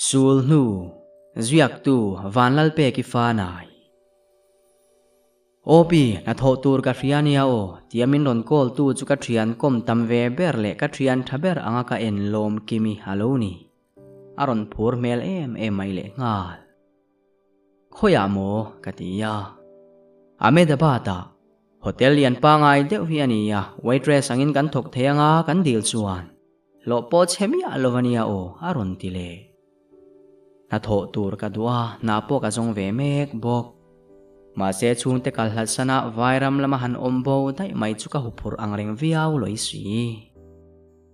Sul hnu, Ziaktu Vanlalpeki Fanai. OP, hnathawh tur ka hria nia aw, tia min rawn call tu chu ka thian kawm tam ve ber leh ka thian tha ber anga ka en lawm Kimi a lo ni. A rawn phur hmel em em mai leh nghal. Khawiah maw? ka ti a. Ahmedabad-ah hotel lian pangai deuh hi a ni a, waitress angin kan thawk thei anga kan dil chuan hlawh pawh chhe miah lo a nia aw, a rawn ti leh. Hnathawh tur ka duh a, hna pawh ka zawng ve mek bawk. Mahse chhungte kal hlat sana vairam lama han awm bo daih mai chu ka huphurh ang reng viau lawih si.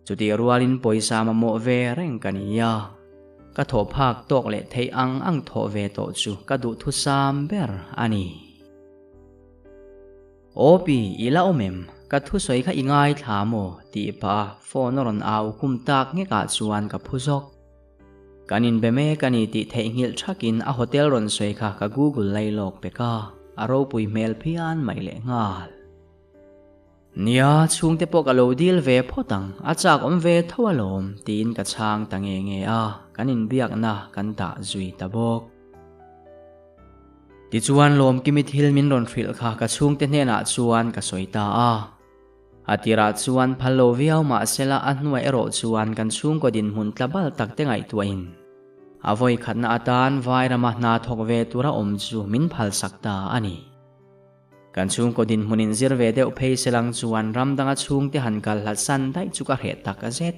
Chutih rualin pawisa mamawh ve reng ka ni a, ka thawh phak tawk leh theih ang ang thawh ve tawh chu ka duhthusam ber a ni. Aw pi, i la awm em? Ka thusawi kha i ngaithla maw? tih pah a phone a rawn au khum tak ngekah chuan ka phu zawk. Kan inbe mek a ni tih theihnghilh thakin a hotel rawn sawi kha ka google lai lawk pek a, a ropui hmel phian mai lehnghal. Nia, chhungte pawh ka lo dil ve phawt ang, a chak awm ve tho alawm, tiin ka chhang ta nge nge a, kan inbiakna kan dah zui ta bawk. Tichuan Lawmkimi thil min rawn hrilh kha ka chhungte hnenah chuan ka sawi ta a. A tirah chuan phal lo viau mah sela a hnuai erawh chuan kan chhungkaw dinhmun tla bal tak te ngaihtuahin a vawi khatna atan Vairama hna thawk ve tura awm chu min phalsak ta a ni. Kan chhungkaw dinhmun in zir ve deuh phei se lang chuan ram danga chhungte han kal hlat san daih chu ka hreh tak a zet.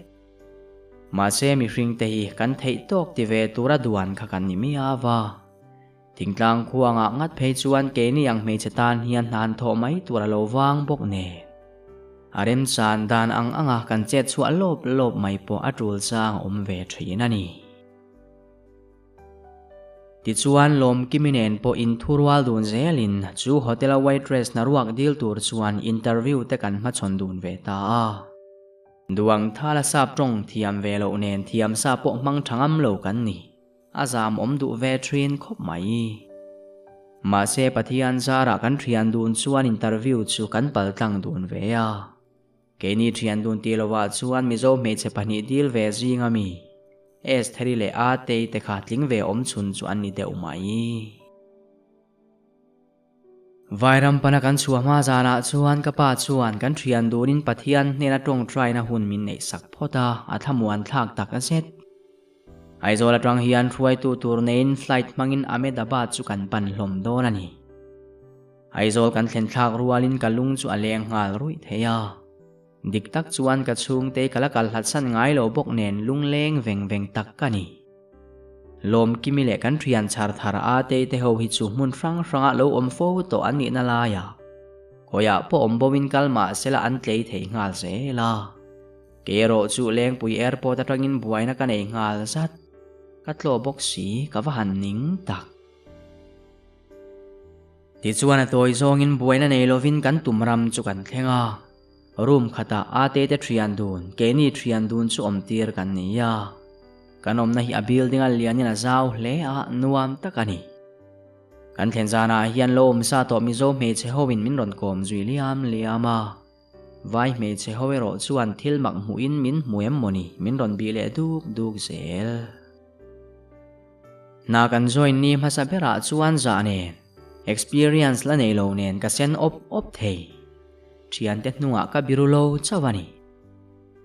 Mahse mihring te hi kan theih tawk ti ve tura duan kha kan ni miau a. Thingtlang khuangah ngat phei chuan keini ang hmeichhe tan hian hna han thawh mai tur a lo vang bawk nen. A remchan dan ang anga kan chet chhuah lawp lawp mai pawh a tul chang a awm ve thin a ni. Tichuan Lawmkimi nen pawh inthurual dun zelin chu hotel a waitress hna ruak dil tur chuan interview te kan hmachhawn dun ve ta a. Duang thala sap tawng thiam ve loh nen thiam sa pawh hmang tha ngam lo kan ni. A zam awm duh ve thin khawp mai. Mahse Pathian zarah kan thian dun chuan interview chu kan paltlang dun ve a. Keini thian dun tih lovah chuan Mizo hmeichhe pahnih dil ve zing a mi, Estheri leh Atei te kha tling ve awm chhun chu an ni deuh mai. Vairam pana kan chhuah hma zanah chuan ka pa chuan kan thian dunin Pathian hnena tawngtaina hun min neih sak phawt a, a thlamuan thlak tak zet. Aizawl atang hian hruaitu tur neiin flight hmangin Ahmedabad chu kan pan hlawm dawn a ni. Aizawl kan thlen thlak rualin ka lung chu a leng nghal ruih thei a. Dik tak chuan ka chhungte ka la kal hlatsan ngai lo bawk nen lung leng veng veng tak ka ni. Lawmkimi leh kan thian chhar thar a tei te ho hi chu hmun hrang hrangah lo awm fo tawh an nihna laiah khawiah pawh awm bo in kal mah sela an tlei thei nghal zel a. Kei erawh chu Lengpui Airport atangin buaina ka nei nghal zat. Ka tlaw bawk si, ka va han ning tak. Tichuan a tawi zawngin buaina nei lovin kan tum ram chu kan thleng a, room khatah Ate te thian dun, keini thian dun chu awm tir kan ni a. Kan awmna hi a building a lianin a zau hle a, nuam tak a ni. Kan thlen zanah hian lo awm sa tawh Mizo hmeichhe hoin min rawn kawm zui liam liam a. Vai hmeichhe ho erawh chuan thil mak hmuhin min hmu em mawni min rawn bih leh duk duk zel. Hna kan join ni hmasa berah chuan zah nen, experience la nei lo nen ka sen awp awp thei. Thiante hnungah ka biru lo chauh a ni.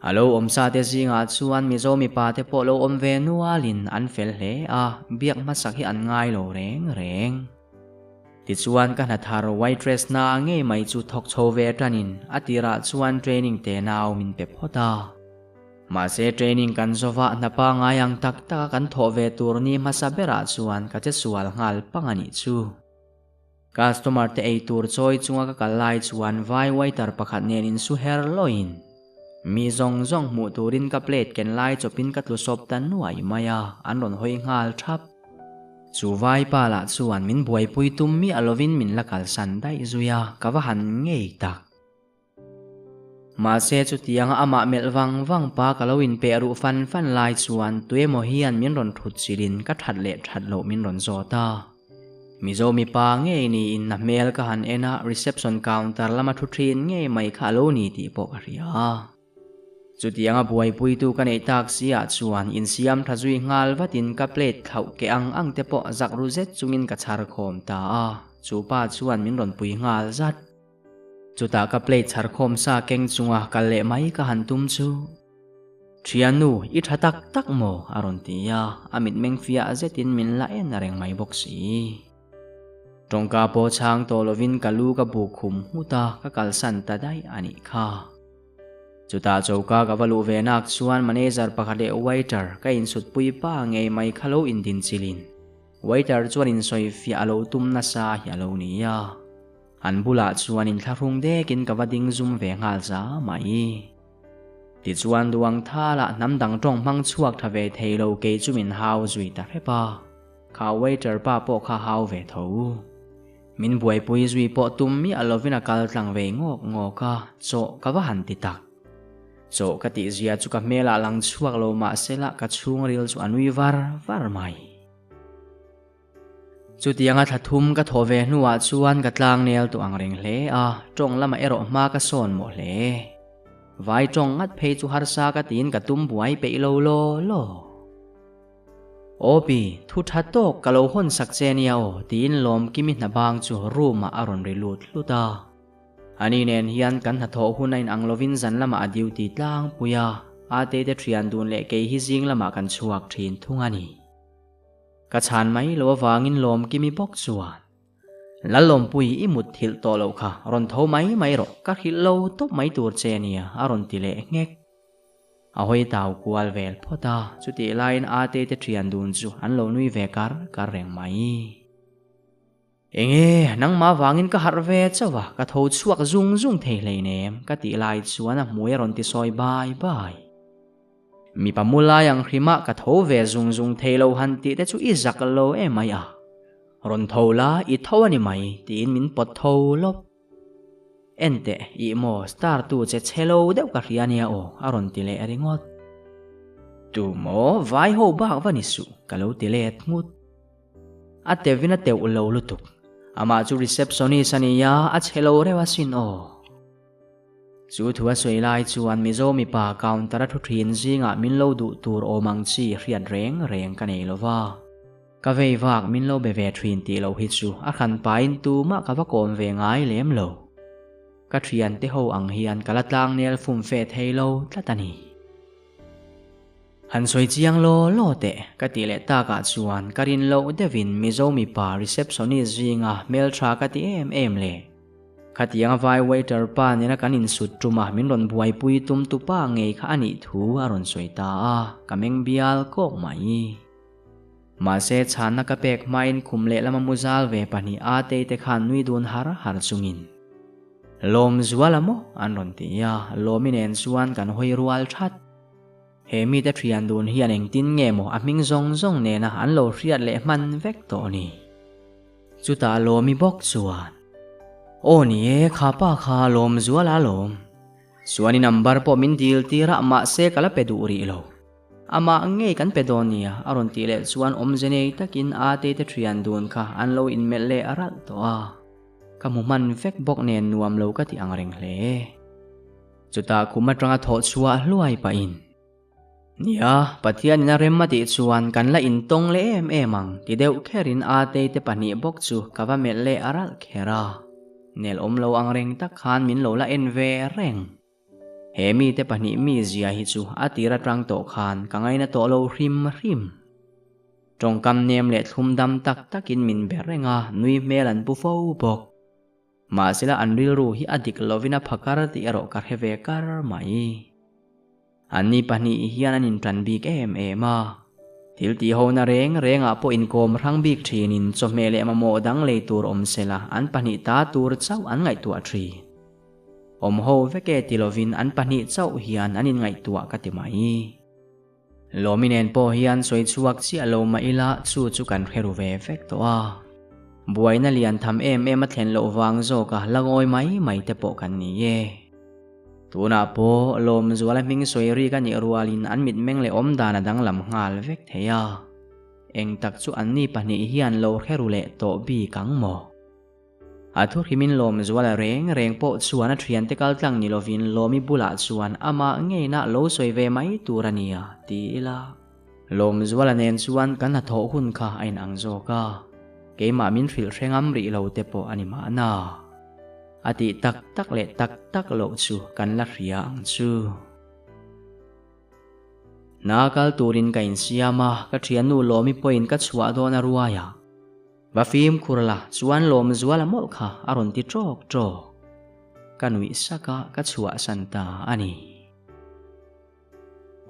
A lo awmsa te zingah chuan Mizo mipa te pawh lo awm ve nualin an fel hle a, biak hmasak hi an ngai lo reng reng. Tichuan ka hna thar waitress hna ngei mai chu thawk chho ve tanin a tirah chuan training te nau min pe phawt a. Mahse training kan zawh a hna pangai ang tak taka kan thawh ve tur ni hmasa berah chuan ka che sual nghal pang a nih chu. Customer te ei tur chawi chunga ka kal lai chuan vai waiter pakhat nen in su her lawin mi zawng zawng hmuh turin ka plate ken lai chawpin ka tlu sawp ta nuai mai a, an rawn hawi nghal thap. Chu vai pa lah chuan min buaipui tum miah lovin min la kalsan daih zui a, ka va han ngei tak. Mahse chutianga amah melh vang vang pa ka lo inpeh ruh fan fan lai chuan tuemaw hian min rawn thut chilhin ka that leh that loh min rawn zawt a. Mizo mipa ngei niin a hmel ka han en a, reception counter lama thu thin ngei mai kha a lo ni tih pawh ka hria. Chutianga buaipuitu ka neih tak si ah chuan insiam tha zui nghal vatin ka plate thlauh keh ang ang te pawh zak ru zet chungin ka chhar khawm ta a, chu pa chuan min rawn pui nghal zat. Chutah ka plate chhar khawm sa keng chunga kal leh mai ka han tum chu, Thiannu, i tha tak tak maw? a rawn ti a, a mitmeng fiah zetin min la en reng mai bawk si. Tawngka pawh chhang tawh lovin ka lu ka buk khum nghut a, ka kalsan ta daih a nih kha. Chutah choka ka va luh ve nak chuan manager pakhat leh waiter ka insutpui pa ngei mai kha lo indinchilhin waiter chuan insawi fiah a lo tum nasa hi a lo ni a. An bulah chuan inthlahrung dekin ka va ding zum ve nghal za mai. Tichuan duang thalah hnam dang tawng hmang chhuak tha ve thei lo kei chu min hau zui ta hrep a. Kha waiter pa pawh kha hau ve tho. Min buaipui zui pawh tum miah lovin a kal tlang ve ngawk ngawk a, chaw ka va han ti tak. Chaw ka tih zia chu ka hmelah lang chhuak lo mahsela ka chhungril chu a nui var var mai. Chutianga thla thum ka thawh ve hnuah chuan ka tlangnel tawh ang reng hle a, tawng lamah erawh hma ka sawn mawh hle. Vai tawng ngat phei chu harsa ka tiin ka tum buai peih lo law law. Aw pi, thu tha tawk ka lo hawn sak che nia aw tiin Lawmkimi hna bang chu room ah a rawn ri lut hlut a. Ani nen hian kan hnathawh hun a inang lovin zan lamah a duty tlangpui a, Ate te thian dun leh kei hi zing lamah kan chhuak thin thung a ni. Ka chhan mai lo avangin Lawmkimi bawk chuan, Lalawmpui i mut thilh tawh loh kha rawn tho mai mai rawh, ka hrilh lo tawp mai tur che nia a rawn ti leh nghek. A hawi tau kual vel phawt a, chutih laiin Ate te thian dun chu an lo nui ve kar kar reng mai. Enge, nangmah vangin ka harh ve chauh a, ka tho chhuak zung zung thei hleinem, ka tih lai chuan a hmui a rawn ti sawi bai bai. Mipa mu lai ang hrimah ka tho ve zung zung thei lo han tih te chu i zak lo em mai a. Rawn tho la, i tho a ni mai, tiin min pawt tho lawp. Enteh, ih maw, star tu che chhe lo deuh ka hria nia aw, a rawn ti leh ringawt. Tu maw, vai ho bak va ni suh, ka lo ti let nghut. A tevin a teuh lo lutuk. Amah chu receptionist a nia, a chhe lo reuh asin aw. Chu thu a sawi lai chuan Mizo mipa counter a thu thin zingah min lo duh tur awm ang chi hriat reng reng ka nei lova. Ka vei vak min lo be ve thin tih loh hi chu a hran pain tumah ka va kawm ve ngai lem lo. Ka thiante ho ang hian ka la tlangnel fum fe thei lo tlat a ni. Han sawi chiang law law teh ka tih leh takah chuan ka rin loh deuhin Mizo mipa receptionist zinga hmeltha ka ti em em le. Khatianga vai waiter pa nena kan insut ṭuma min rawn buaipui tum tupa ngei kha a nih thu a rawn sawi ta a, ka meng bial kawk mai. Mahse, chhanna ka pek hmain khum lehlama mu zal ve pahnih Atei te khan nui dun har har chungin, Lawm zual a maw? an rawn ti a, Lawmi nen chuan kan hawi rual that. He mite thian dun hian engtin nge maw a hming zawng zawng nena an lo hriat leh hman vek tawh ni. Chutah Lawmi bawk chuan, Aw ni e, kha pa kha Lawm zual a lawm. Chuan i number pawh min dil tir a, mahse ka la pe duh rih lo. Amah ngei kan pe dawn nia, a rawn tih leh chuan awmze nei takin Ate te thian dun kha an lo inmelh leh ralh tawh a. Ka hmu hman vek bawk nen nuam lo ka ti ang reng hle. Chutah khum atanga thawh chhuah hluai pahin, Nia, Pathianin a rem a tih chuan kan la intawng leh em em ang ti deuh kherin Ate te pahnih bawk chu ka va melh leh ralh kher a. Nel awm lo ang reng tak khan min lo la en ve reng. He mite pahnih mizia hi chu a tir atang tawh khan ka ngaina tawh lo hrim hrim. Tawngkam nem leh thlum dam tak takin min be reng a, nui hmel an pu fo bawk. Mahsela an rilru hi a dik lovin a phakar tih erawh ka hre ve kar mai. Anni pahnih hian an intan bik em em a. Thil tihhona reng rengah pawh inkawm hrang bik thinin chawhmeh leh mamawh dang lei tur awm sela an pahnih ta tur chauh an ngaihtuah thin. Awm ho vek e ti lovin an pahnih chauh hian an inngaihtuah ka ti mai. Lawmi nen pawh hian sawi chhuak chiah lo mah ila chu chu kan hre ru ve vek tawh a. Buaina lian tham em em a thlen loh vang zawka la ngawi mai mai te pawh kan ni e. Tunah pawh Lawmzuala hming sawi rik a nih rualin an mitmeng leh awmdan a danglam nghal vek thei a. Eng tak chu anni pahnih hian lo hre ru leh tawh bik ang maw? A thu hrimin Lawmzuala reng reng pawh chuan a thiante kal tlang ni lovin Lawmi bulah chuan amah ngeina lo sawi ve mai tur a nia ti ila. Lawmzuala nen chuan kan hnathawh hun kha a inang zawk a, keimah min hrilh hre ngam rih lo te pawh a ni mahna. A tih tak tak leh tak tak loh chu kan la hria ang chu. Hna kal turin ka insiam a, ka thiannu Lawmi pawhin ka chhuah dawn a ruai a. Va fimkhur la chuan Lawmzuala mawlh kha a rawn ti ṭawk ṭawk. Ka nuih sak a, ka chhuahsan ta a ni.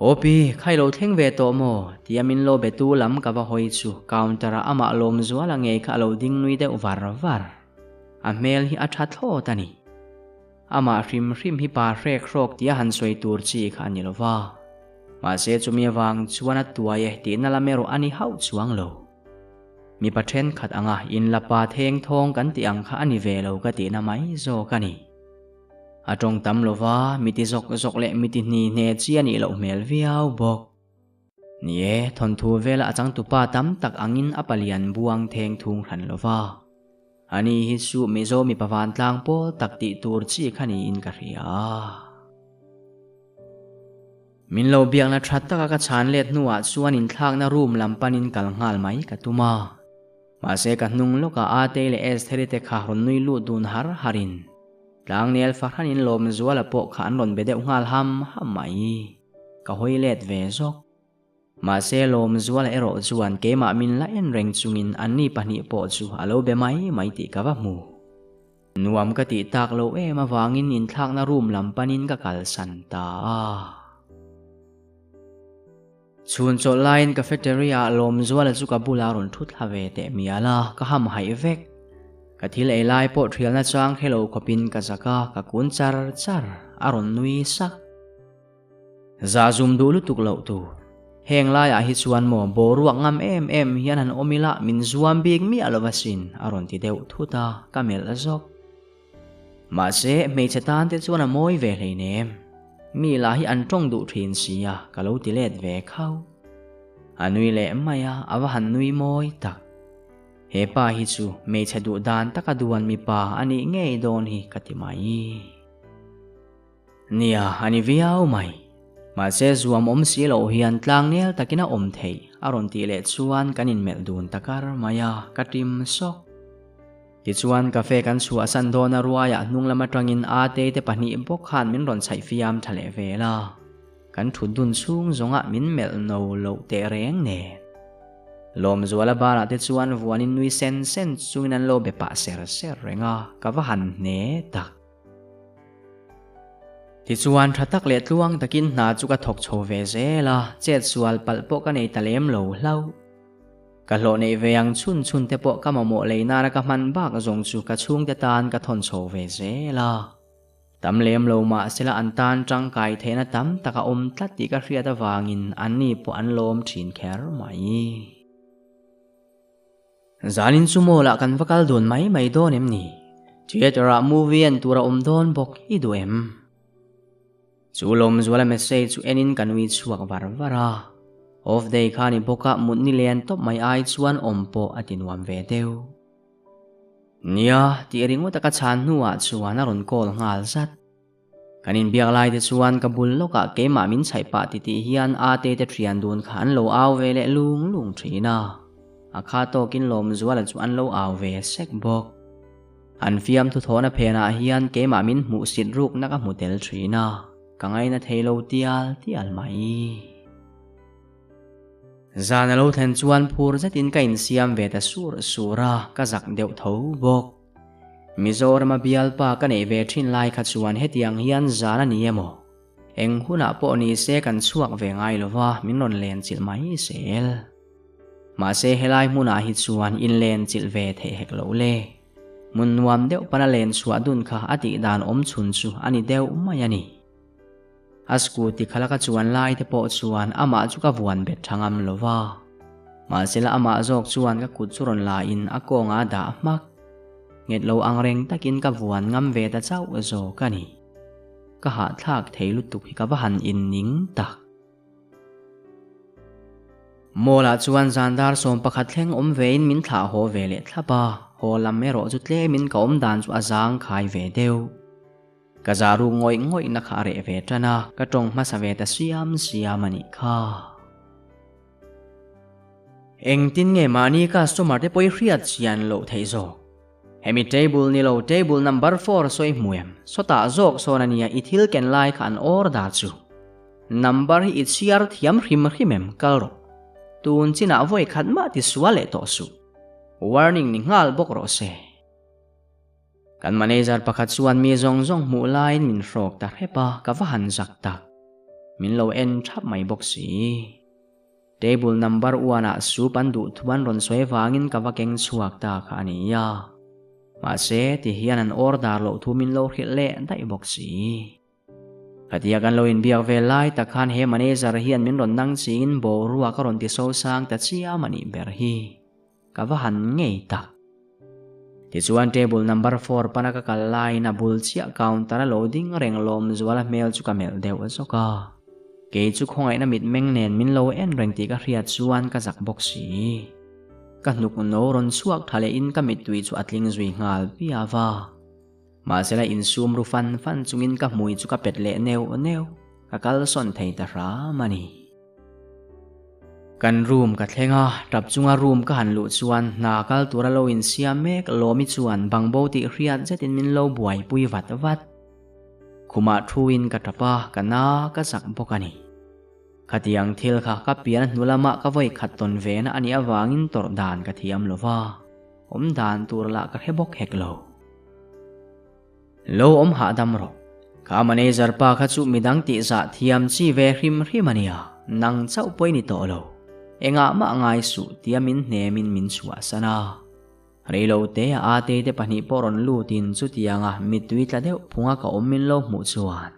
Aw pi, kha i lo thleng ve tawh maw? tia min lo betu lam ka va hawi chu counter ah amah Lawmzuala ngei kha a lo ding nui deuh var var. A hmel hi a tha thlawt a ni. Amah hrim hrim hi pa hrek hrawk tia han sawi tur chi kha a ni lo va. Mahse chumi avang chuan a tuai e tihna lam erawh a ni hauh chuang lo. Mipa thenkhat anga inla pa theng thawng kan tih ang kha a ni ve lo ka tihna mai zawk a ni. A tawng tam lo va, mi ti zawk zawk leh mi ti hni hne chi a nih loh hmel viau bawk. Ni e, thawnthu vela a changtupa tam tak angin a palian buang theng thung hran lo va. Ani hi chu Mizo mipa vantlang pawl tak tih tur chi kha niin ka hria. Min lo biakna tha taka ka chhan let hnuah chuan inthlakna room lam panin kal nghal mai ka tum a. Mahse ka hnung lawkah Atei leh Estheri te kha rawn nui lut dun har harin Tlangnel fahranin Lawmzuala pawh kha an rawn be deuh nghal ham ham mai. Ka hawi let ve zawk. Mahse Lawmzuala erawh chuan keimah min la en reng chungin anni pahnih pawh chu a lo be mai mai tih ka va hmu. Nuam ka tih tak loh em avangin inthlakna room lam panin ka kalsan ta a. Chhun chawlh laiin cafeteria ah Lawmzuala chu ka bulah rawn thu thla ve teh mial a, ka ham haih vek. Ka thil ei lai pawh thialna chang hre lo khawpin ka zak a, ka kun char char, a rawn nui sak. Zah zum duh lutuk loh tur. Heng laiah hi chuan maw boruak ngam em em hian han awm ila min zuam bik miah lo asin, a rawn ti deuh thut a, ka melh zawk. Mahse, hmeichhe tan te chuan a mawi ve hleinem. Mi lah hi an tawng duh thin sia, ka lo ti let ve khau. A nui leh mai a, a va han nui mawi tak. He pa hi chu hmeichhe duh dan taka duan mipa a nih ngei dawn hi ka ti mai. Nia, a ni viau mai. Mahse, zuam awm si loh hian tlangnel takin a awm theih, a rawn tih leh chuan kan inmelh dun ta kar mai a, ka tim sawk. Tichuan, cafe kan chhuahsan dawn a ruaiah hnung lam atangin Atei te pahnih bawk khan min rawn chhaih fiam tha leh vel a. Kan thut dun chhung zawngah min melh no loh teh reng nen. Lawmzuala banah te chuan vuanin nui sen sen chungin an lo be pah ser ser reng a, ka va han hne tak. Tichuan, tha tak leh tluang takin hna chu ka thawk chho ve zel a, chet sual palh pawh ka nei ta lem lo hlauh. Ka hlawh neih ve ang chhun chhun te pawh ka mamawh lei nana ka hman bak zawng chu ka chhungte tan ka thawn chho ve zel a. Tam lem lo mah sela an tan tangkai theihna tam tak a awm tlat tih ka hriat avangin anni pawh an lawm thin kher mai. Zanin chu mall ah kan va kal dun mai mai dawn em ni? Theatre ah movie en tur a awm dawn bawk i duh em? Chu Lawmzuala message chu enin ka nui chhuak var var a, off day kha ni bawk a mut ni len tawp mai ai chuan awm pawh a ti nuam ve deuh. Nia, tih ringawt a ka chhan hnuah chuan a rawn call nghal zat. Kan inbiak lai te chuan ka bul lawkah keimah min chhaih pah titih hian Ate te thian dun kha an lo au ve leh lung lung thin a, a kha tawkin Lawmzuala chu an lo au ve sek bawk. An fiamthu thawhna phenah hian keimah min hmuhsit rukna ka hmu tel thin a, ka ngaina thei lo tial tial mai. Zan a lo thlen chuan phur zetin ka insiam ve ta sur sur a, ka zak deuh tho bawk. Mizorama bialpa ka neih ve thin lai kha chuan hetiang hian zan a ni emaw? Eng hunah pawh ni se kan chhuak ve ngai lova, min rawn len chilh mai zel. Mahse helai hmunah hi chuan inlen chilh ve theih hek loh le. Hmun nuam deuh pana len chhuah dun kha a tih dan awm chhun chu a ni deuh mai a ni. A scooty khala ka chuan lai te pawh chuan amah chu ka vuan bet tha ngam lo va. Mahsela amah zawk chuan ka kut chu rawn la in a kawngah a dah hmak. Nghet lo ang reng takin ka vuan ngam ve ta chauh zawk a ni. Ka hahthlak thei lutuk hi ka va han inning tak. Mall ah chuan zan dar 11 thleng awm vein min thlah haw ve leh thlap a. Haw lam erawh chu tlemin ka awm dan chu a zang khai ve deuh. Ka zah ruk ngawih ngawihna kha a reh ve tan a, ka tawng hmasa ve ta siam siam a nih kha. Engtin nge mahni customer te pawh i hriat chian loh theih zawk? Hemi table ni lo table number four sawi hmu em? Sawtah zawk sawn a nia i thil ken lai kha an order chu. Number hi i chhiar thiam hrim hrim em kal rawh. Tun chinah vawi khat mah ti sual leh tawh suh. Warning ni nghal bawk rawh se. Kan manager pakhat chuan mi zawng zawng hmuh laiin min hrawk ta hrep a, ka va han zak tak. Min lo en thap mai bawk si. Table number one ah soup an duh thu an rawn sawi vangin ka va keng chhuak ta kha a ni a. Mahse, ti hian an order loh thu min lo hrilh leh daih bawk si. Khatia kan lo inbiak ve lai tak khan he manager hian min rawn nang chingin boruak a rawn ti sosang ta chiam a nih ber hi. Ka va han ngei tak. Tichuan table number four pana ka kal laiin a bul chiah counter a lo ding reng lawm zuala hmel chu ka melh deuh zawk a. Kei chu khawngaihna mitmeng nen min lo en reng tih ka hriat chuan ka zak bawk si. Ka hnuk no rawn chhuak tha lehin ka mittui chu a tling zui nghal viau a. Mahsela insum ru fan fan chungin ka hmui chu ka pet leh neuh neuh, ka kalsawn thei ta hram a ni. Kan room ka thleng a, tap chunga room ka han luh chuan hna kal tura lo insiam mek Lawmi chuan bangbo tih hriat zetin min lo buaipui vat vat. Khumah thuin ka tap a, ka na ka zak bawk a ni. Khatiang thil kha ka pian hnu lamah ka vawi khat tawn ve na a nih avangin tawrh dan ka thiam lo va, awm dan tur lah ka hre bawk hek lo. Lo awm hahdam rawh. Kha manager pa kha chu midang tih zah thiam chi ve hrim hrim a nia, nang chauh pawh i ni tawh lo. Engah mah ngai suh tia min hnemin min chhuahsan a. Reilo te a ate te pahnih pawh rawn lutin chutianga mittui tla deuh phunga ka awm min lo hmuh chuan.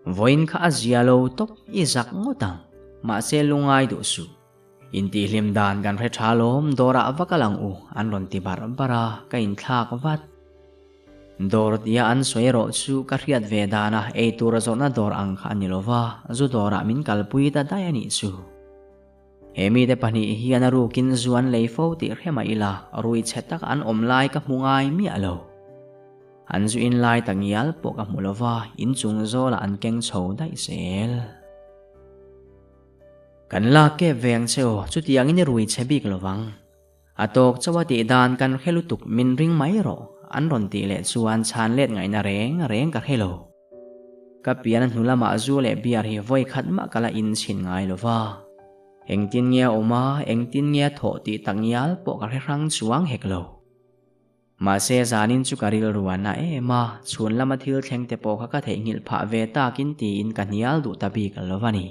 Vawiin kha a zia lo tawp i zak ngawt ang, mahse lungai duh suh. Intihhlim dan kan hre tha lawm, dawrah va kal ang u, an rawn ti barh barh a, ka inthlak vat. Dawr tia an sawi erawh chu ka hriat ve dana eitur zawrhna dawr ang kha a ni lo va, zu dawrah min kalpui ta daih a nih chu. He mite pahnih hian a rukin zu an lei fo tih hre mah ila, rui chhe tak an awm lai ka hmu ngai miah lo. An zu in lai ta ngial pawh ka hmu lo va, inchung zawlah an keng chho daih zel. Kan lak kep ve ang che aw, chutiangin i rui che bik lo vang. A tawk chauh a tih dan kan hre lutuk min ring mai rawh, an rawn tih leh chuan chhan let ngaihna reng reng ka hre lo. Ka pian a hnu lamah zu leh beer hi vawi khat mah ka la inchhin ngai lo va. Engtin nge a awm a, engtin nge a thawh tih tak ngial pawh ka hre hrang chuang hek lo. Mahse zanin chu ka rilru a na em a, chhun lama thil thleng te pawh kha ka theihnghilh phah ve takin tiin ka hnial duh ta bik lo a ni.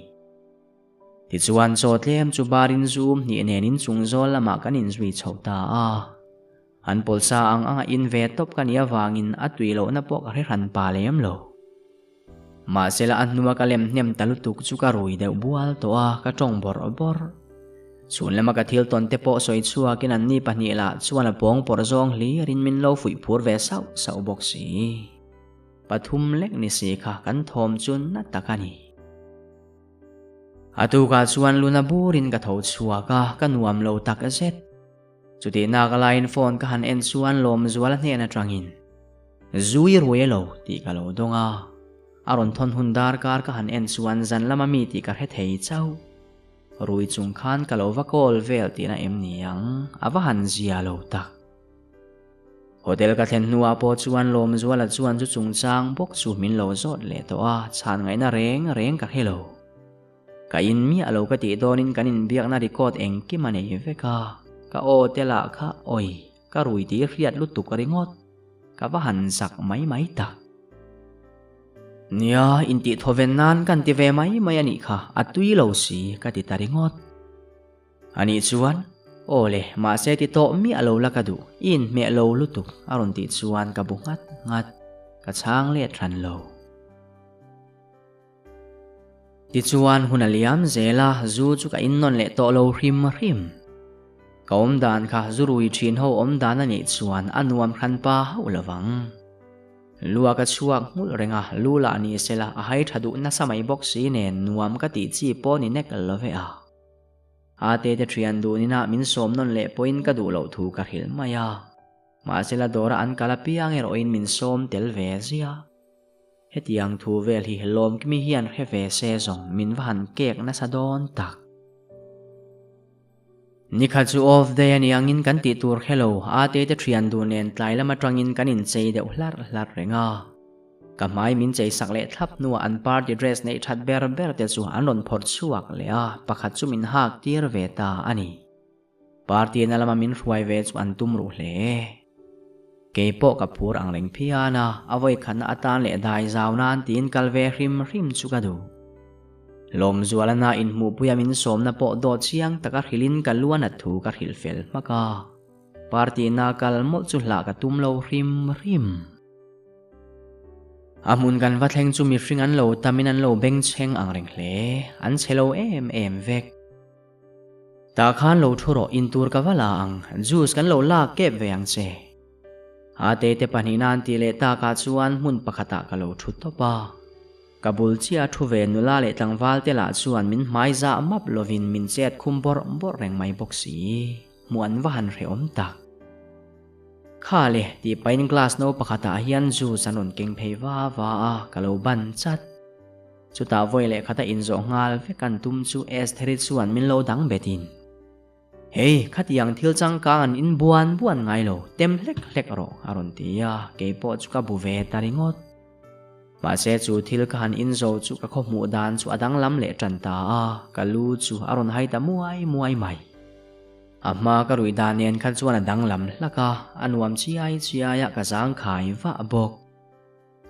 Tichuan chaw tlem chu barin zum hnih nen inchung zawl lamah kan inzui chho ta a. An pawlsa ang anga in ve tawp ka nih avangin a tui lohna pawh ka hre hran pa lem lo. Mahsela a hnua ka lem hnem ta lutuk chu ka rui deuh bual tawh a, ka tawng bawrh bawrh. Chhun lama ka thil tawn te pawh sawi chhuakin anni pahnih lah chuan a pawng pawrh zawng hlirin min lo fuih phur ve sauh sauh bawk si. Pathum lek ni si kha kan thawm chu na tak a ni. A tukah chuan luna burin ka tho chhuak a, ka nuam lo tak zet. Chutih nak laiin phone ka han en chuan Lawmzuala hnen atangin, Zui ruai lo tih ka lo dawng a. A rawn thawn hun darkar ka han en chuan zan lama mi tih ka hre thei chauh. Rui chung khan ka lo va call vel tihna em ni ang, a va han zia lo tak. Hotel ka thlen hnuah pawh chuan Lawmzuala chuan chu chungchang bawk chu min lo zawt leh tawh a, chhan ngaihna reng reng ka hre lo. Ka in miah lo ka tih dawnin kan inbiakna record engkim a nei vek a, ka aw te lah kha awi ka rui tih hriat lutuk ringawt, ka va han zak mai mai tak. Nia, intih thawven nan kan ti ve mai mai a nih kha, a tui lo si ka ti ta ringawt. Anih chuan, Aw le, mahse ti tawh miah lo la ka duh, i inhmeh lo lutuk a rawn tih chuan ka bu nghat nghat, ka chhang let hran lo. Tichuan hun a liam zel a, zu chu ka innawn leh tawh lo hrim hrim. Ka awmdan kha zu rui thin ho awmdan a nih chuan a nuam hran pa hauh lo vang. Lua ka chhuak nghulh reng a, lu lah ni sela a hai tha duh nasa mai bawk si nen nuam ka tih chi pawh ni nek lo ve a. Ate te thian duh ninah min sawm nawn leh pawhin ka duh loh thu ka hrilh mai a. Mahsela dawra an kal apiang erawhin min sawm tel ve ziah. Hetiang thu vel hi Lawmkimi hian hre ve se zawng min va han kek nasa dawn tak. Nikhat chu off day a nih angin kan tih tur hre lo, Ate te thian duh nen tlai lam atangin kan inchei deuh hlarh hlarh reng a. Ka hmai min chei sak leh thlap hnuah an party dress neih that ber ber te chu an rawn phawrh chhuak leh a, pakhat chu min hak tir ve ta a ni. Party na lama min hruai ve chu an tum ruh hle. Kei pawh ka phur ang reng phian a, a vawikhatna atan leh dai zau nan tiin kal ve hrim hrim chu ka duh. Lawmzuala na inhmuhpuia min sawmna pawh dawt chiang taka hrilhin ka lu a nat thu ka hrilh fel hmak a. Party na kal mawlh chu hlah ka tum lo hrim hrim. A hmun kan va thleng chu mihring an lo tamin an lo bengchheng ang reng hle, an chhe lo em em vek. Tah khan lo thu rawh, intur ka va la ang, juice kan lo lak kep ve ang che. Ate te pahnihna an tih leh takah chuan hmun pakhatah ka lo thu tawp a. Ka bul chiah a thu ve nula leh tlangval te lah chuan min hmai zah map lovin min chet khum bawrh bawrh reng mai bawk si. Hmuh an va han hrehawm tak. Kha le, tih pahin glass no pakhatah hian juice an rawn keng phei va va a, ka lo ban chat. Chutah vawi leh khata inzawh nghal vek an tum chu Estheri chuan min lo dang betin, Hei, khatiang thil changkang an in buan buan ngai lo, tem hlek hlek rawh, a rawn ti a, kei pawh chu ka bu ve ta ringawt. Mahse chu thil ka han inzo chu ka khawhmuh dan chu a danglam leh tan ta a, ka lu chu a rawn hai ta muai muai mai. A hma ka ruih dan nen kha chuan a danglam hlak a, a nuam chiai chiai a, ka zangkhai vah bawk.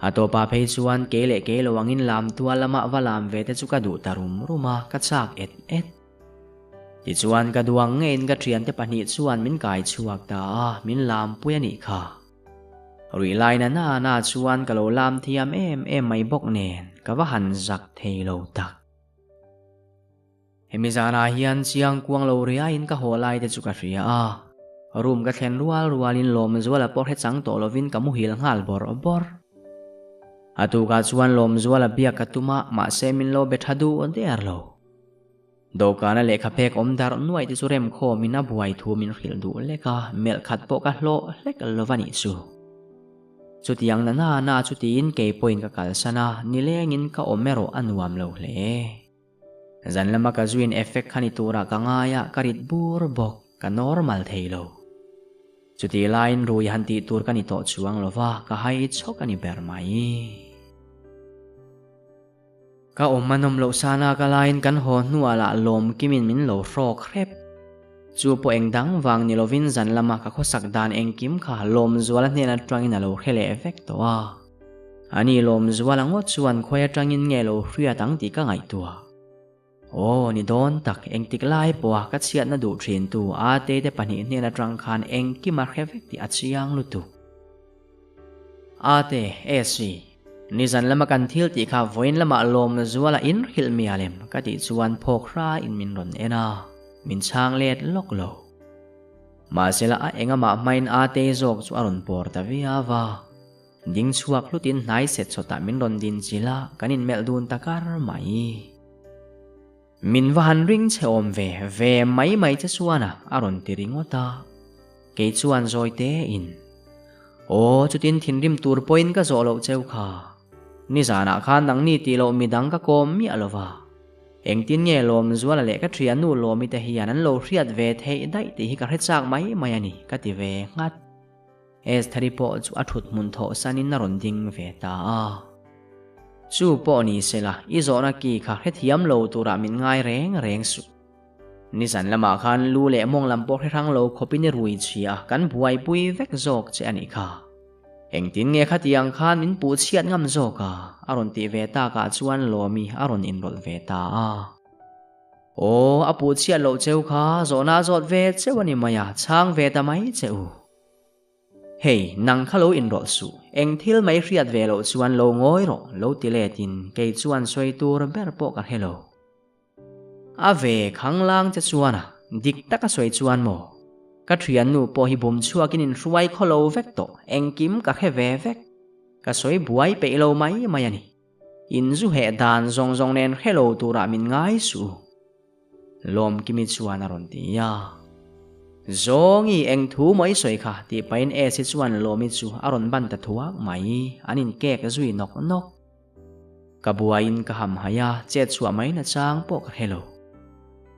A tawpah phei chuan kei leh kei lo angin lam tual lama va lam ve te chu ka duh ta rum rum a, ka chak et et. Tichuan ka duang ngeiin ka thiante pahnih chuan min kai chhuak ta a, min lampui a nih kha. Ruih lai na na na chuan ka lo lam thiam em em mai bawk nen ka va han zak thei lo tak. Hemi zanah hian chiang kuang lo riaiin ka haw lai te chu ka hria a, room ka thlen rual rualin Lawmzuala pawh hre chang tawh lovin ka muhil nghal bawrh bawrh. A tukah chuan Lawmzuala biak ka tum a, mahse min lo be tha duh der lo. Dawhkana lehkha phek awm darh nuaih te chu remkhawmin a buai thu min hrilh duh lek a, melh khat pawh ka hlawh hlek lo va nih chu. Chutiang na na na chu tiin kei pawhin ka kalsan a, nilengin ka awm erawh a nuam lo hle. Zan lama ka zuin effect kha ni turah ka ngai a, ka rit bur bawk, ka normal thei lo. Chutih laiin rui han tih tur ka ni tawh chuang lo va, ka hai chhawk a ni ber mai. Ka awm a nawm loh sana ka laiin kan haw hnuah lah lawm kimin min lo hrawk hrep. Chu pawh eng dang vang ni lovin zan lama ka khawsak dan engkim kha lawm zuala hnen atangin a lo hre leh vek tawh a. Ani Lawmzuala ngawt chuan khawi atangin nge lo hriat ang tih ka ngaihtuah. Aw, ni dawn tak, engtik lai pawha ka chhiatna duh thintu Ate te pahnih hnen atang khan engkim a hre vek tih a chiang lutuk. Ate, Esi, nizan lama kan thil tih kha vawiin lamah Lawmzuala in hrilh mial em? ka tih chuan phawk hrain min rawn en a, min chhang let lawk lo. Mahsela a engamah hmain Ate zawk chu a rawn pawr ta viau a. Ding chhuak hlutin hnai set chawtah min rawn din chilh a, kan inmelh dun ta kar mai. Min va han ring che awm ve ve mai mai che chuan a, a rawn ti ringawt a. Kei chuan zawi tein, Aw, chutin thinrim tur pawhin ka zawh loh cheu kha. Nizanah khan nangni tih loh midang ka kawm miah lo va. Engtin nge Lawmzuala leh ka thiannu Lawmi te hian an lo hriat ve theih daih tih hi ka hre chak mai mai a ni, ka ti ve nghat. Estheri pawh chu a thut hmun thawh sanin a rawn ding ve ta a. Chu pawh ni sela, i zawhna ki kha hrethiam lo turah min ngai reng reng suh. Nizan lamah khan lu leh mawng lam pawh hre hrang lo khawpin i rui chhia a, kan buaipui vek zawk che a nih kha. Engtin nge khatiang khan min puh chhiat ngam zawk a? a rawn tih ve takah chuan Lawmi a rawn inrawlh ve ta a. Aw, a puh chhiat loh cheu kha zawhna a zawt ve cheu a ni mai a, chhang ve ta mai che u. Hei, nang kha lo inrawlh suh, eng thil mai hriat ve loh chuan lo ngawi rawh, lo ti letin kei chuan sawi tur ber pawh ka hre lo. A ve khanglang che chuan a, dik taka sawi chuan maw? Ka thiannu pawh hi bum chhuakin inhruai khaw lo vek tawh, engkim ka hre ve vek. Ka sawi buai peih lo mai mai a ni. Inzu heh dan zawng zawng nen hre lo turah min ngai suh. Lawmkimi chuan a rawn ti a. Zawngi eng thu maw i sawi kha tih pahin Esi chuan Lawmi chu a rawn ban ta thuak mai, an inkek zui nawk nawk. Ka buaiin ka hamhaih a, chet chhuah mai nachang pawh ka hre lo.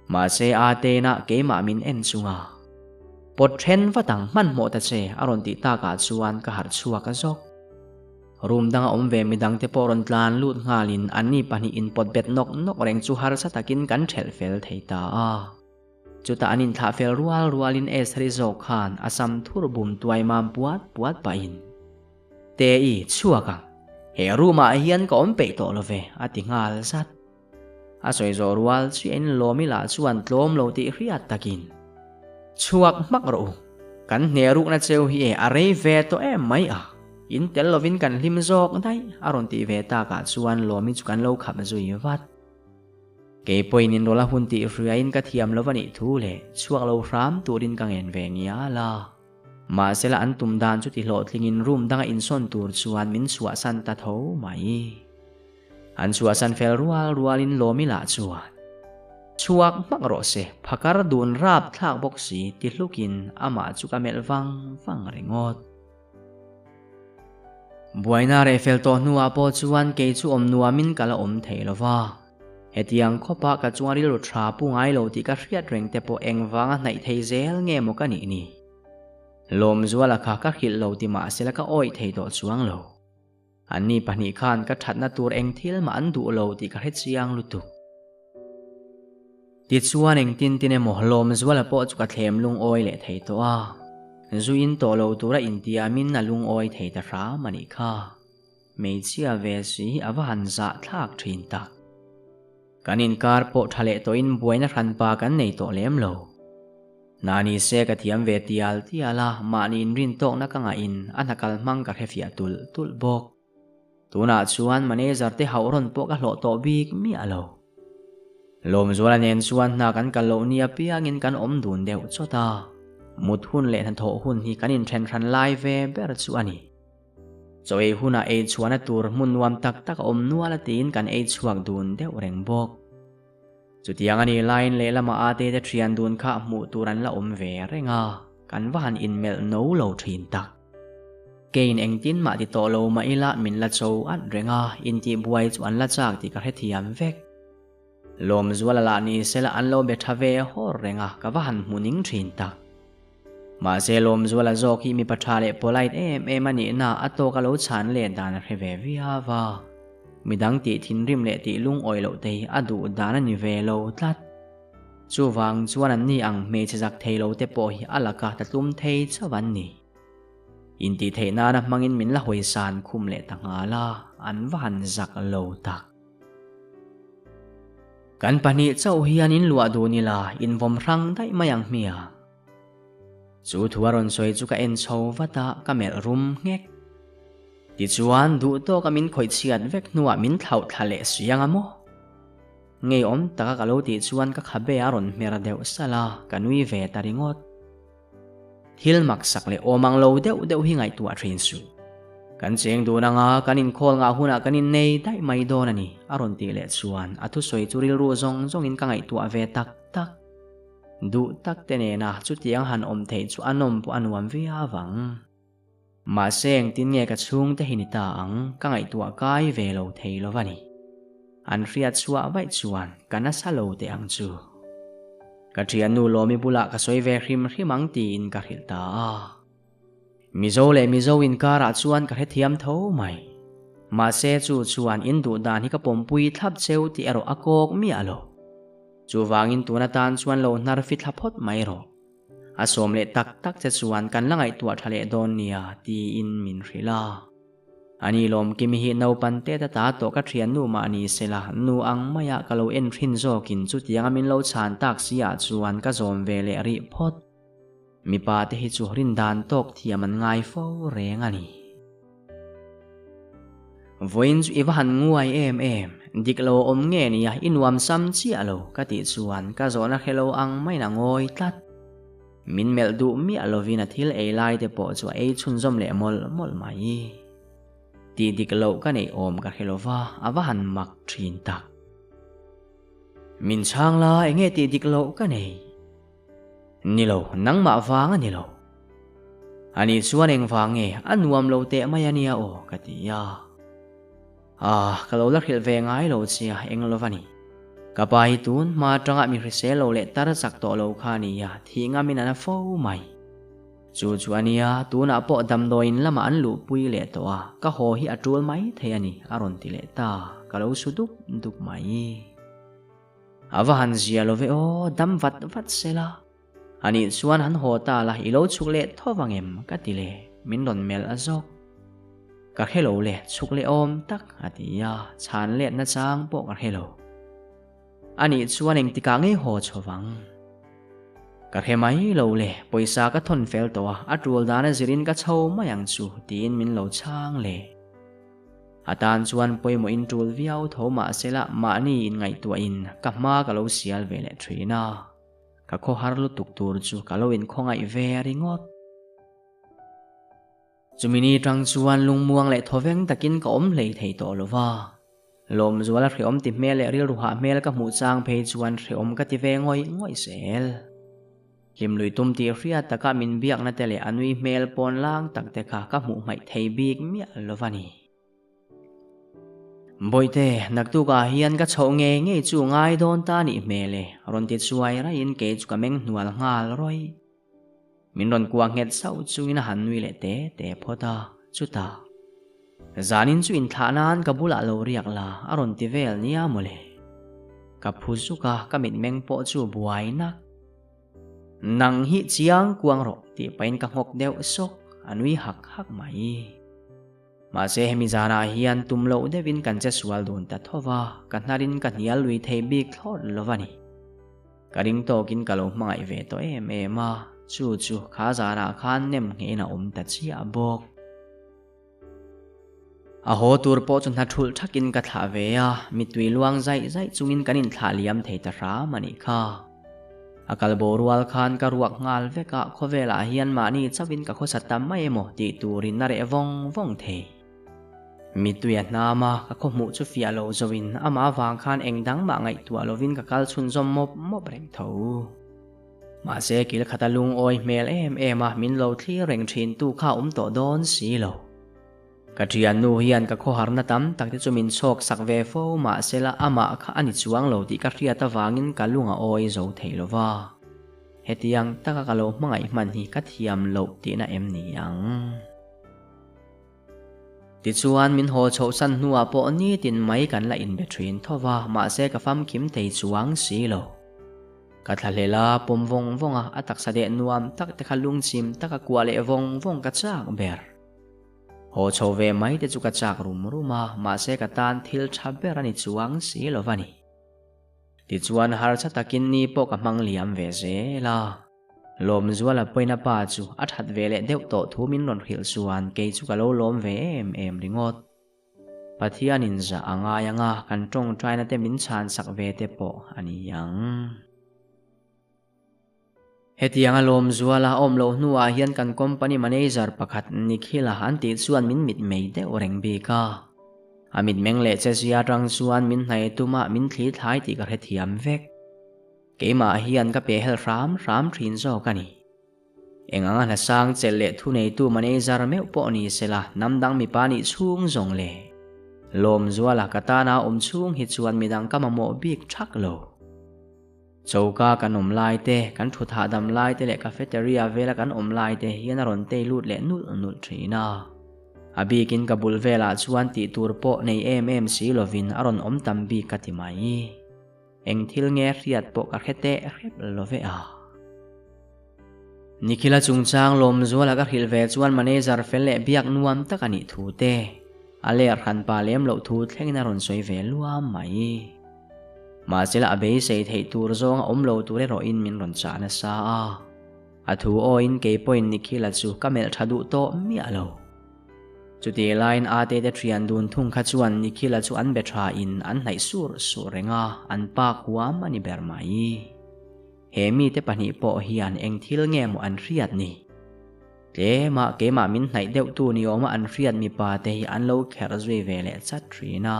Mahse Atena keimah min en chunga pawt then vat ang hmanhmawh ta che a rawn tih takah chuan ka harh chhuak a zawk. Room danga awm ve midangte pawh rawn tlan lut nghalin anni pahnih inpawt bet nawk nawk reng chu harsa takin kan thelh fel thei ta a. Chutah an inthlah fel rual rualin Estheri zawk khan a sam thur bum tuai mam puat puat pahin, Te-i, chhuak ang. He room-ah hian ka awm peih tawh lo ve, a ti nghal zat. A sawi zawh rual chiahin Lawmi lah chuan tlawm lo tih hriat takin, Chhuak hmak rawh u. Kan hne rukna cheu hi e a rei ve tawh em mai a. In tel lovin kan hlim zawk daih, a rawn tih ve takah chuan Lawmi chu kan lo khap zui vat. Kei pawhin inrawlh a hun tih hriain ka thiam lo a nih thu leh chhuak lo hram turin ka ngen ve ngial a. Mahsela an tum dan chu ti hlawhtlingin room danga insawn tur chuan min chhuahsan ta tho mai. An chhuahsan fel rual rualin Lawmi lah chuan, Chhuak hmak rawh se, phakar dun rap thlak bawk si ti hlukin amah chu ka melh vang vang ringawt. Buaina reh fel tawh hnuah pawh chuan kei chu awm nuamin ka la awm thei lo va. Hetiang khawpa ka chunga rilru tha pu ngai lo tih ka hriat reng te pawh engvanga hnaih thei zel nge maw ka nih ni? Lawmzuala kha ka hrilh lo ti mahsela ka awih thei tawh chuang lo. Anni pahnih khan ka thatna tur eng thil mah an duh lo tih ka hre chiang lutuk. Tichuan engtin tin emaw Lawmzuala pawh chu ka thlem lungawi leh thei tawh a, zu in tawh lo tura intiamin a lungawi thei ta hram a nih kha. Hmeichhia ve si hi a va han zah thlak thin tak. Kan inkar pawh tha leh tawhin buaina hranpa kan nei tawh lem lo. Nani se ka thiam ve tial tial a, mahni inrin tawkna ka ngahin a hna kal hmang ka hrefiah tulh tulh bawk. Tunah chuan manager te hauh rawn pawh ka hlawh tawh bik miah lo. Lawmzuala nen chuan hna kan kal loh ni apiangin kan awm dun deuh chawt a, mut hun leh hnathawh hun hi kan inthen hran lai ve ber chu a ni. Chaw ei hunah ei chhuahna tur hmun nuam tak tak a awm nual a tiin kan ei chhuak dun deuh reng bawk. Chutiang a nih laiin lehlamah ate te thian dun kha hmuh tur an la awm ve reng a, kan va han inmelh no lo thin tak. Keiin engtin mah ti tawh lo mah ila min la cho at reng a, intihbuai chu an la chak tih ka hrethiam vek. Lawmzuala lah ni sela an lo be tha ve hawr reng a, ka va han hmu ning thin tak. Mahse Lawmzuala zawk hi mipa tha leh polite em em a nihna a tawk a lo chhan leh dan a hre ve viau a. Midang tih thinrim leh tih lungawi loh te hi a duh dan a ni ve lo tlat. Chuvang chuan an ni ang hmeichhe zak thei lo te pawh hi a laka ta tlum thei chauh an ni. Intih theih nana hmangin min la hawisan khum leh ta nghal a, an va han zak lo tak. Kan pahnih chauh hian in luah dun ila, invawm hrang daih mai ang hmia. Chu thu a rawn sawi chu ka en chho vat a, ka melh rum nghek. Tichuan, duh tawka min khawih chhiat vek hnuah min thlauh thla leh si ang a maw? Ngeiawm taka ka lo tih chuan ka khabe a rawn hmer deuh salh a, ka nui ve ta ringawt. Thil maksak leh awm ang lo deuh deuh hi ngaihtuah thin suh. Kan cheng dun anga kan inkhawlngah hunah kan innei daih mai dawn a ni, a rawn tih leh chuan a thusawi chu rilru zawng zawngin ka ngaihtuah ve tak tak. Duh tak te nena chutiang han awm theih chu a nawm pawh a nuam viau ang. Mahse engtin nge ka chhungte hi ni ta ang, ka ngaihtuah kai ve lo thei lo va ni. An hriat chhuah vaih chuan ka nasa lo teh ang chu. Ka thiannu Lawmi bulah ka sawi ve hrim hrim ang tiin ka hrilh ta a. Mizo leh Mizo inkarah chuan ka hrethiam tho mai. Mahse chu chuan in duh dan hi ka pawmpui thlap cheu tih erawh a kawk miah lo. Chuvangin tun atan chuan lo hnar fithla phawt mai rawh. A sawm leh tak tak che chuan kan la ngaihtuah tha leh dawn nia tiin min hrilh a. Ani Lawmkimi hi naupan te ta ta tawh ka thiannu mah ni sela nu ang maia ka lo en thin zawkin chutianga min lo chhan tak si ah chuan ka zawm ve leh rih phawt. Mipa te hi chu rindan tawk thiam an ngai fo reng a ni. Vawiin chu i va han nguai em em, dik lo awm nge nia i nuam sam chiah lo ka tih chuan ka zawhna hre lo ang maiin a ngawi tlat. Min melh duh miah lovin a thil ei lai te pawh chu a ei chhunzawm leh mawlh mawlh mai. Tih dik loh ka neih awm ka hre lova, a va han mak thin tak. Min chhang la, enge tih dik loh ka nei? Ni lo, nangmah vang a ni lo. Ani chuan engvang nge a nuam lo teh mai a nia aw ka ti a. Ah, ka lo la hrilh ve ngai lo chia, eng lo va ni. Ka pa hi tun hma atanga mi hrisel lo leh tar chak tawh lo kha a nia, thih ngamin a na fo mai. Chu chu a nia, tunah pawh damdawiin lamah an luhpui leh tawh a, ka haw hi a tul mai thei a ni, a rawn ti leh ta, ka lo su dup dup mai. A va han zia lo ve aw, dam vat vat se la. Anih chuan han haw ta la, i lo chhuk leh tho vang em? ka ti leh, min rawn melh a zawk. Ka hre lo le, chhuk leh awm tak, a ti a, chhan let nachang pawh ka hre lo. Anih chuan engtikah ngei haw chho vang? Ka hre mai lo le, pawisa ka thawn fel tawh a, a tul dan a zirin ka chho mai ang chu, tiin min lo chhang le. A tan chuan pawimawh in tul viau tho mahsela mahni inngaihtuahin ka hma ka lo sial ve leh thin a. Ka khawhar lutuk tur chu ka lo inkhawngaih ve ringawt. Chumi ni tang chuan lungmuang leh thawveng takin ka awm hlei thei tawh lo va. Lawmzuala hrehawm ti hmel leh rilru hah hmel ka hmuh chang phei chuan hrehawm ka ti ve ngawih ngawih zel. Hlimlui tum tih hriat taka min biakna te leh a nui hmel pawn lang tak te kha ka hmuh hmaih thei bik miah lo va ni. Bawihte, naktukah hian ka chhoh ngei ngei chu ngai dawn ta nih hmel e, rawn ti chuai raiin kei chu ka meng hnual nghal rawih. Min rawn kuah nghet sauh chungin a han nui leh te te phawt a, chutah, Zanin chu inthlah nan ka bulah lo riak la, a rawn ti vel nia mawle. Ka phu zuk a, ka mitmeng pawh chu buai nak. Nang hi chiang kuang rawh tih pahin ka nghawk deuh sawk, a nui hak hak mai. Mahse hemi zanah hian tum loh deuhin kan che sual dun ta tho va, ka hnarin ka hnial lui thei bik thlawt lo va ni. Ka ring tawkin ka lo hmangaih ve tawh em em a, chu chu kha zanah khan nem nghein a awm ta chiah bawk. A haw tur pawh chu hna thulh thakin ka thlah ve a, mittui luang zaih zaih chungin kan inthlah liam thei ta hram a nih kha. A kal borual khan ka ruak nghal vek a, khawvelah hian mahni chauhin ka khawsa ta mai emaw tih turin a reh vawng vawng thei. Mittui a hnam a, ka khaw hmuh chu fiah lo zoin amah avang khan eng dang mah ngaihtuah lovin ka kal chhunzawm mawp mawp reng tho. Mahse kil khata lungawi hmel em em a min lo thlir reng thin tu kha awm tawh dawn si lo. Ka thiannu hian ka khawharna tam tak te chu min chhawk sak ve fo mahsela amah kha a ni chuang lo tih ka hriat avangin ka lung a awi zo thei lo va. Hetiang taka ka lo hmangaih hman hi ka thiam loh tihna em ni ang? Tichuan min haw chhohsan hnuah pawh nitin mai kan la inbe thin tho va, mahse ka famkim thei chuang si lo. Ka thlahlel a, pawm vawng vawng a, a taksa deh nuam tak te kha lungchim taka kuah leh vawng vawng ka chak ber. Haw chho ve mai te chu ka chak rum rum a, mahse ka tan thil tha ber a ni chuang si lo va ni. Tichuan harsa takin ni pawh ka hmang liam ve zel a. Lawmzuala pawina pa chu a that ve leh deuh tawh thu min rawn hrilh chuan kei chu ka lo lawm ve em em ringawt. Pathianin zah a ngai ang a, kan tawngtaina te min chhan sak ve te pawh a ni ang. Hetianga Lawmzuala awm loh hnuah hian kan company manager pakhat Nikhil-a an tih chuan min mitmei deuh reng bik a. A mitmeng leh chezia atang chuan min hnaih tumah min thli thlai tih ka hrethiam vek. Keimah hian ka pehhel hram hram thin zawk a ni. Eng anga hlasang chelh leh thuneitu manager meuh pawh ni sela hnam dang mipa nih chhung zawng le. Lawmzuala ka tana awm chhung hi chuan midang ka mamawh bik thak lo. Choka kan awm lai te, kan thut hahdam lai te leh cafeteria vela kan awm lai te hian a rawn tei lut leh nulh nulh thin a. A bikin ka bul velah chuan tih tur pawh nei em em si lovin a rawn awm tam bik ka ti mai. Eng thil nge hriat pawh ka hre teh hrep lo ve a. Nikhila chungchang Lawmzuala ka hrilh ve chuan manager fel leh biak nuam tak a nih thu te, a ler hran pa lem loh thu thlengin a rawn sawi ve luam mai. Mahsela a beisei theih tur zawng a awm lo tur erawhin min rawn chah nasa a. A thu awiin kei pawhin Nikhila chu ka melh tha duh tawh miah lo. Chutih laiin Ate te thian dun thung kha chuan Nikhila chu an be tha in an hnaih sur sur reng a, an pak huam a ni ber mai. He mite pahnih pawh hian eng thil nge maw an hriat ni? Tlema keimah min hnaih deuh tu ni awma an hriat mipa te hi an lo kherh zui ve leh chat thin a.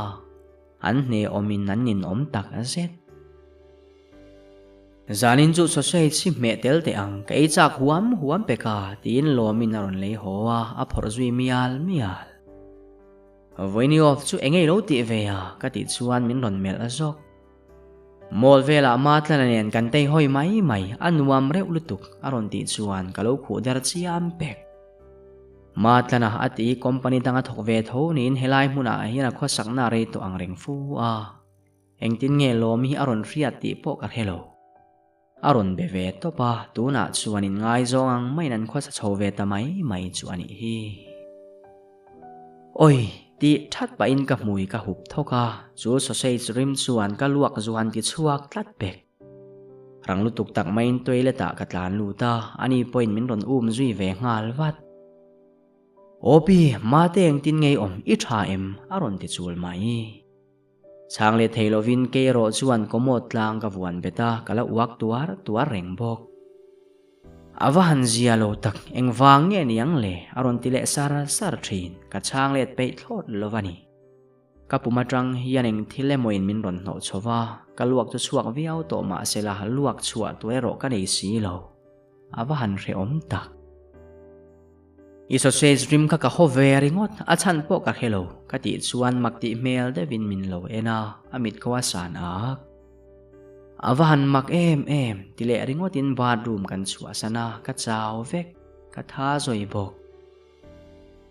An hne awmin an ninawm tak zet. Zanin chu sausage hi hmeh tel teh ang, ka ei chak huam huam pek a, tiin Lawmin a rawn lei haw a, a phawrh zui mial mial. Vawiini off chu eng ei lo tih ve a, ka tih chuan min rawn melh zawk. Mall velah Matlana nen kan tei hawi mai mai, a nuam reuh lutuk, a rawn tih chuan ka lo khuh der chiam pek. Matlana a tih company danga thawk ve tho niin helai hmunah hian a khawsakna a rei tawh ang reng fu a. Engtin nge lawm hi a rawn hriat tih pawh ka hre lo. A rawn be ve tawp a, tunah chuan inngaizawng ang maiin an khawsa chho ve ta mai mai chu a nih hi. Awi! Tih that pahin ka hmui ka hup thawk a, chu sausage rim chuan ka luak zuan ti chhuak tlat pek. Rang lutuk tak maiin toilet ah ka tlan lut a, ani pawhin min rawn um zui ve nghal vat. Awpi, mate engtin ngei awm i tha em? a rawn ti chul mai. Chhang leh thei lovin kei erawh chuan commode tlang ka vuan bet a, ka la uak tuar tuar reng bawk. A va han zia lo tak, engvang nge ni ang le? a rawn ti leh sar sar thin, ka chhang let peih thlawt lo a ni. Ka pum atang hian eng thil emawin min rawn hnawh chho va, ka luak chu chhuak viau tawh mahsela luak chhuah tur erawh ka nei si lo. A va han hrehawm tak. I sausage rim kha ka haw ve ringawt, a chhan pawh ka hre lo, ka tih chuan mak tih hmel deuhin min lo en a, a mit ko a san ak. A va han mak em em, ti leh ringawtin bathroom kan chhuahsan a, ka chau vek, ka tha zawi bawk.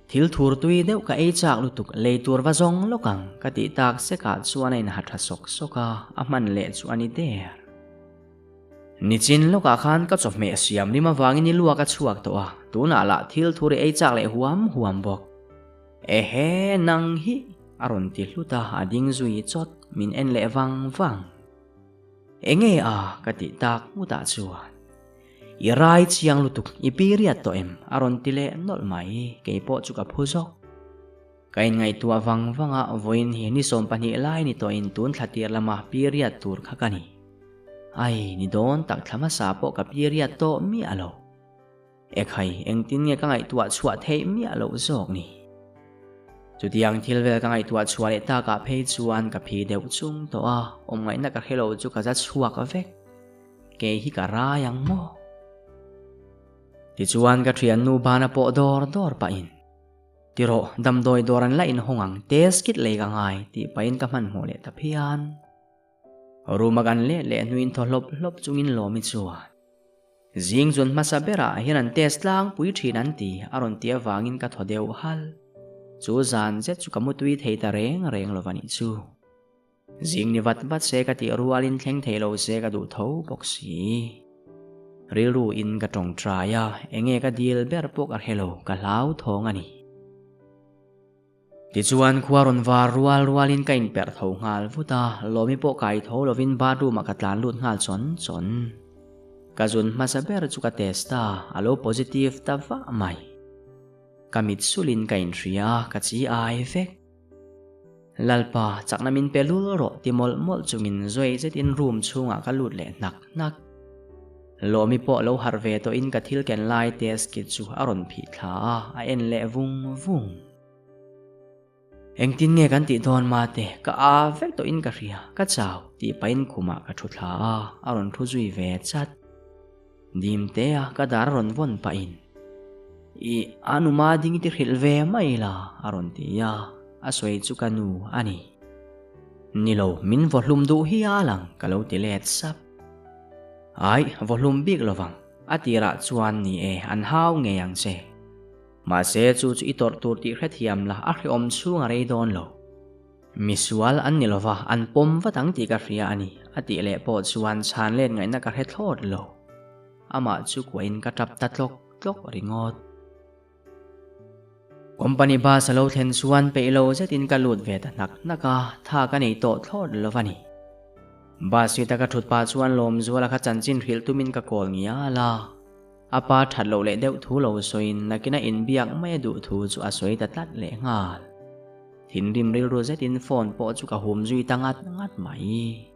Thil thur tui deuh ka ei chak lutuk, lei tur va zawng lawk ang, ka tih tak sekah chuan a inha tha sawk sawk a, a hman leh chu a ni der. Nichin lawkah khan ka chawhmeh siam rim avangin i luak a chhuak tawh a, tunah lah thil thur i ei chak leh huam huam bawk. Ehe, nang hi! a rawn ti hlut a, a ding zui chawt, min en leh vang vang. Enge a? ka tih tak ngutah chuan. I rai chiang lutuk, i period tawh em? a rawn ti leh nawlh mai, keipawh chu ka phu zawk. Ka inngaihtuah vang vang a, vawiin hi ni 12 lai ni tawhin tun thla tir lama period tur kha ka ni. Ai, ni dawn tak thla hmasa pawh ka period tawh miah lo. Ekhai, engtin nge ka ngaihtuah chhuah theih miah loh zawk ni? Chutiang thil vel ka ngaihtuah chhuah leh takah phei chuan ka phi deuh chung tawh a, awmngaihna ka hre lo chu ka za chhuak vek. Kei hi ka rai ang maw? Tichuan ka thiannu bana pawh dawr dawr pahin. Ti rawh, damdawi dawr an la inhawng ang, test kit lei ka ngai, tih pahin ka hmanhmawh leh ta phian. Room a kan let leh hnuin thaw hlawp hlawp chungin Lawmi chuan, Zing zun hmasa berah hian an test tlangpui thin an ti, a rawn ti avangin ka thaw deuh hal. Chu zan zet chu ka mutui thei ta reng reng lo va nih chu. Zing ni vat vat se ka tih rualin thleng thei lo se ka duh tho bawk si. Rilru in ka tawngtai a, enge ka dil ber pawh ka hre lo, ka hlau thawng a ni. Tichuan khua rawn var rual rualin ka inperh tho nghal vut a, Lawmi pawh kai tho lovin bathroom ah ka tlan lut nghal chawn chawn. Ka zun hmasa ber chu ka test a, a lo positive ta vah mai. Ka mit sulin ka inhria a, ka chi ai vek. Lalpa, chakna min pe lul rawh ti mawlh mawlh chungin zawi zetin room chhungah ka lut leh hnak hnak. Lawmi pawh lo harh ve tawhin ka thil ken lai test kit chu a rawn phih thla a, a en leh vung vung. Engtin nge kan tih dawn mate, ka a vek tawhin ka hria, ka chau tih pahin khumah ka thu thla a, a rawn thu zui ve chat. Dim te a ka dar a rawn vawn pahin, I a numa ding i ti hrilh ve mai la, a rawn ti a, a sawi chu ka nu a ni. Ni lo, min vawhlum duh hi a lang, ka lo ti let sap. Aih, vawhlum bik lovang, a tirah chuan ni e, an hau ngei ang che. Mahse, chu chu i tawrh tur tih hrethiam la, a hrehawm chhung a rei dawn lo. Misual an ni lova, an pawm vat ang tih ka hria a ni, a tih leh pawh chuan chhan let ngaihna ka hre thlawt lo. Amah chu kuahin ka tap ta tlawk tlawk ringawt. Company bus a lo thlen chuan peih lo zetin ka lut ve ta hnak hnak a, tha ka nei tawh thlawt lo a ni. Bus seat a ka thut pah chuan Lawmzuala kha chanchin hrilh tumin ka call ngial a. A pa that loh leh deuh thu lo sawiin nakina inbiak mai a duh thu chu a sawi ta tlat leh nghal. Thinrim rilru zetin phone pawh chu ka hum zui ta ngat ngat mai.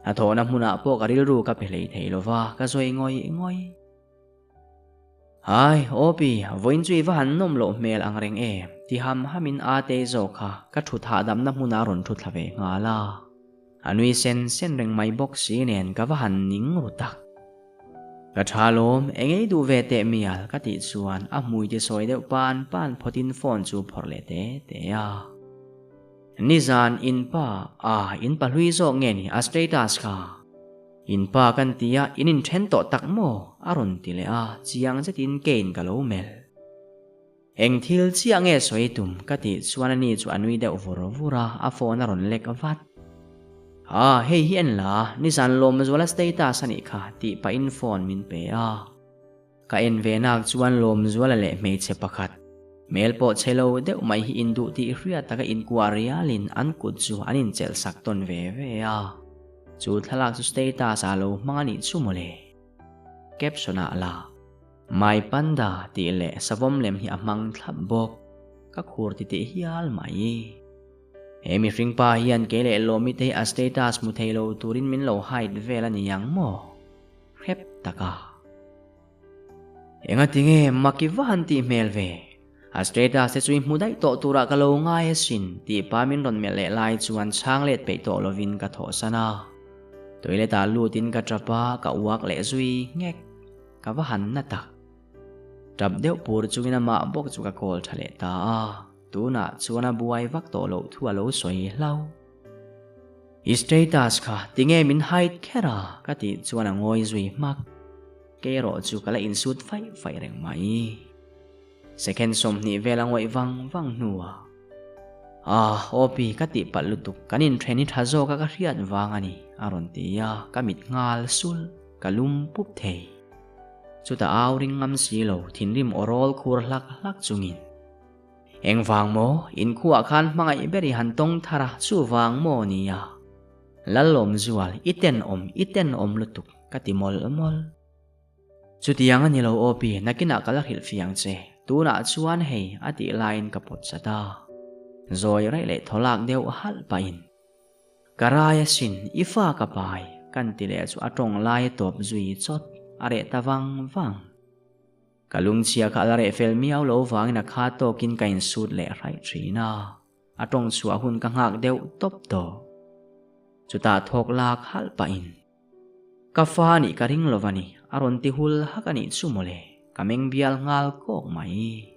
A thawhna hmunah pawh ka rilru ka pe hlei thei lo va, ka sawi ngawih ngawih. Hai, Opi, vawiin chu i va han nawm loh hmel ang reng em? ti ham hamin Atei zawk kha ka thut hahdamna hmunah a rawn thu thla ve nghal a. A nui sen sen reng mai bawk si nen ka va han ning ru tak. Ka tha lawm, eng ei duh ve teh mial ka tih chuan a hmui ti sawi deuh pan pan phawtin phone chu phawrh leh te te a. Nizan in pa, a in pa hlui zawk nge ni a status kha? In pa kan tia in inthen tawh tak maw? a rawn ti leh a, chiang zetin kein ka lo melh. Eng thil chiah nge sawi tum ka tih chuan ani chu a nui deuh vur vur a, a phone a rawn lek vat. Ah, hei hi en la, nizan Lawmzuala status a nih kha tih pahin phone min pe a. Ka en ve nak chuan Lawmzuala leh hmeichhe pakhat, hmel pawh chhe lo deuh mai hi induh tih hriat taka inkuah rialin an kut chu an inchelh sak tawn ve ve a. Chu thlalak chu status ah lo hmang a nih chu mawle. Caption ah la. My Panda tih leh savawm lem hi a hmang thlap bawk. Ka khur ti tih hial mai. He mihring pa hian kei leh Lawmi te hi a status hmu thei lo turin min lo hide vel a ni ang maw? Hrep tak a. Enga tinge Maki va han tih hmel ve? A status te chu i hmu daih tawh turah ka lo ngai asin tih pa min rawn melh leh lai chuan chhang let peih tawh lovin ka thawhsan a. Toilet ah lutin ka tap a, ka uak leh zui nghek. Ka va han na tak. Tap deuh pur chungin amah bawk chu ka call tha leh ta a, tunah chuan a buai vak tawh loh thu a lo sawi hlau. I status kha tinge min hide kher a? ka tih chuan a ngawi zui hmak. Kei erawh chu ka la insut faih faih reng mai. Second 20 vel a ngawih vang vang hnuah, Ah, Opi, ka tihpalh lutuk, kan inthen hi tha zawka ka hriat vang a ni, a rawn ti a, ka mit nghal sul, ka lum pup thei. Chutah au ring ngam si lo, thinrim aw rawl khur hlak hlak chungin, Engvang maw, inkhuah khan hmangaih ber i han tawng thar a, chuvang maw nia? Lalawmzual, i tenawm, i tenawm lutuk, ka ti mawlh mawlh. Chutiang a ni lo aw pi, nakinah ka la hrilh fiang che, tunah chuan hei a tih laiin ka pawt chat a. Zawi raih leh thaw lak deuh halh pahin, Ka rai asin, i fa ka pai, kan ti leh chu a tawng lai a tawp zui chawt, a reh ta vang vang. Ka lungchhia kha a la reh fel miau lo vangin a kha tawkin ka insut leh hraih thin a. A tawng chhuah hun ka nghak deuh tawp tawh. Chutah thawk lak halh pahin, Ka fa nih ka ring lo va ni, a rawn ti hul hak a nih chu mawle, ka meng bial nghal kawk mai.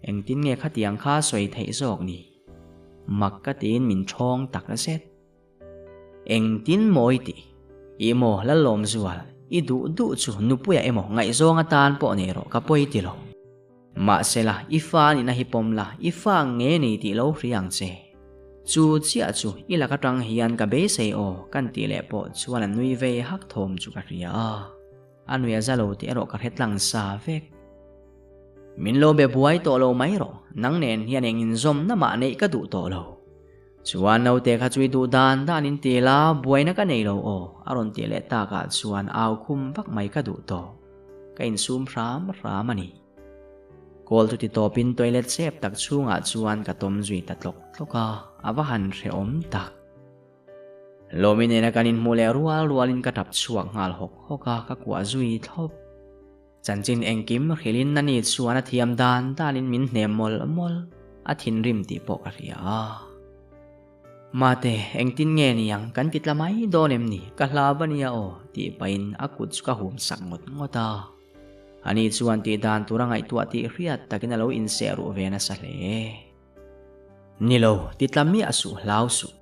Engtin nge khatiang kha sawi theih zawk ni? Mak ka tiin min ṭhawng tak zet. Engtin maw i tih? Ih maw Lalawmzual, i duh duh chu nupuia emaw ngaihzawng atan pawh nei rawh ka pawi ti lo. Mahsela, i fa nihna hi pawm la, i fa nge nei tih lo hria ang che. Chu chiah chu i lak atang hian ka beisei aw kan tih leh pawh chuan a nui vei hak thawm chu ka hria a. A nui a za lo tih erawh ka hre tlang sa vek. Min lo be buai tawh lo mai rawh, nang nen hian eng inzawmna mah neih ka duh tawh lo. Chuan naute kha chu i duh dan dan in ti la, buaina ka nei lo aw, a rawn tih leh takah chuan au khum vak mai ka duh tawh. Ka insum hram hram a ni. Call chu ti tawpin toilet chep tak chhungah chuan ka tawm zui ta tlawk tlawk a, a va han hrehawm tak. Lawmi nena kan inhmuh leh rual rualin ka tap chhuak nghal hawk hawk a, ka kuah zui thlawp. Chanchin engkim hrilhin a ni chuan a thiam dan danin min hnem mawlh mawlh, a thinrim tih pawh ka hria a. Mate, engtin nge niang kan ti tla mai dawn em ni? Ka hlau a nia aw, tih pahin a kut chu ka hum sak ngawt ngawt a. Ani chuan tih dan tur a ngaihtuah tih hriat takin a lo inseh ruh ve nasa hle. Ni lo, ti tla miah suh, hlau suh.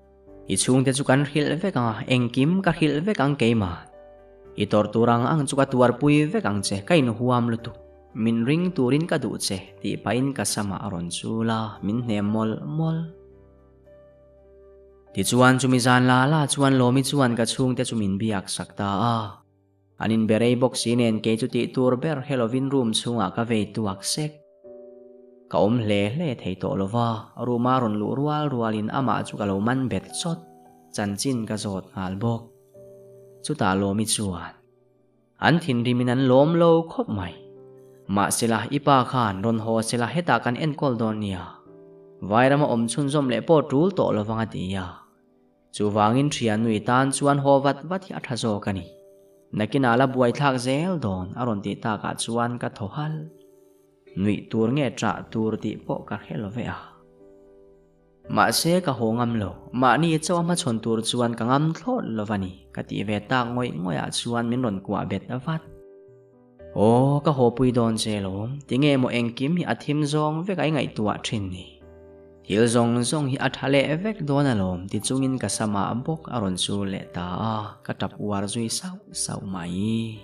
I chhungte chu kan hrilh vek ang a, engkim ka hrilh vek ang keimah. I tawrh tur ang ang chu ka tuarpui vek ang che, ka inhuam lutuk. Min ring turin ka duh che, tih pahin ka samah a rawn chul a, min hnem mawlh mawlh. Tichuan chumi zan la la chuan Lawmi chuan ka chhungte chu min biak sak ta a. An inbe rei bawk si nen kei chu tih tur ber hre lovin room chhungah ka vei tuak sek. Ka awm hle hle thei tawh lova, room a rawn luh rual rualin amah chu ka lo man bet chawt, chanchin ka zawt nghal bawk. Chutah Lawmi chuan. An thinrimin an lawm lo khawp mai. Mahsela, i pa khan rawn haw sela hetah kan enkawl dawn nia. Vairama awm chhunzawm leh pawh tul tawh lovang a ti a. Chuvangin thiannui tan chuan haw vat vat hi a tha zawk a ni. Nakinah la buaithlak zel dawn a rawn tih takah chuan ka thaw halh. Nuih tur nge ṭah tur tih pawh ka hre lo ve a. Mahse ka haw ngam lo, mahni chauh a hmachhawn tur chuan ka ngam thlawt lo va ni, ka tih ve tak ngawih ngawih ah chuan min rawn kuah bet vat. Aw, ka haw pui dawn che lawm, tinge maw engkim hi a thim zawng vek a i ngaihtuah thin ni? Thil zawng zawng hi a tha leh vek dawn alawm ti chungin ka samah bawk a rawn chul leh ta a, ka tap uar zui sauh sauh mai.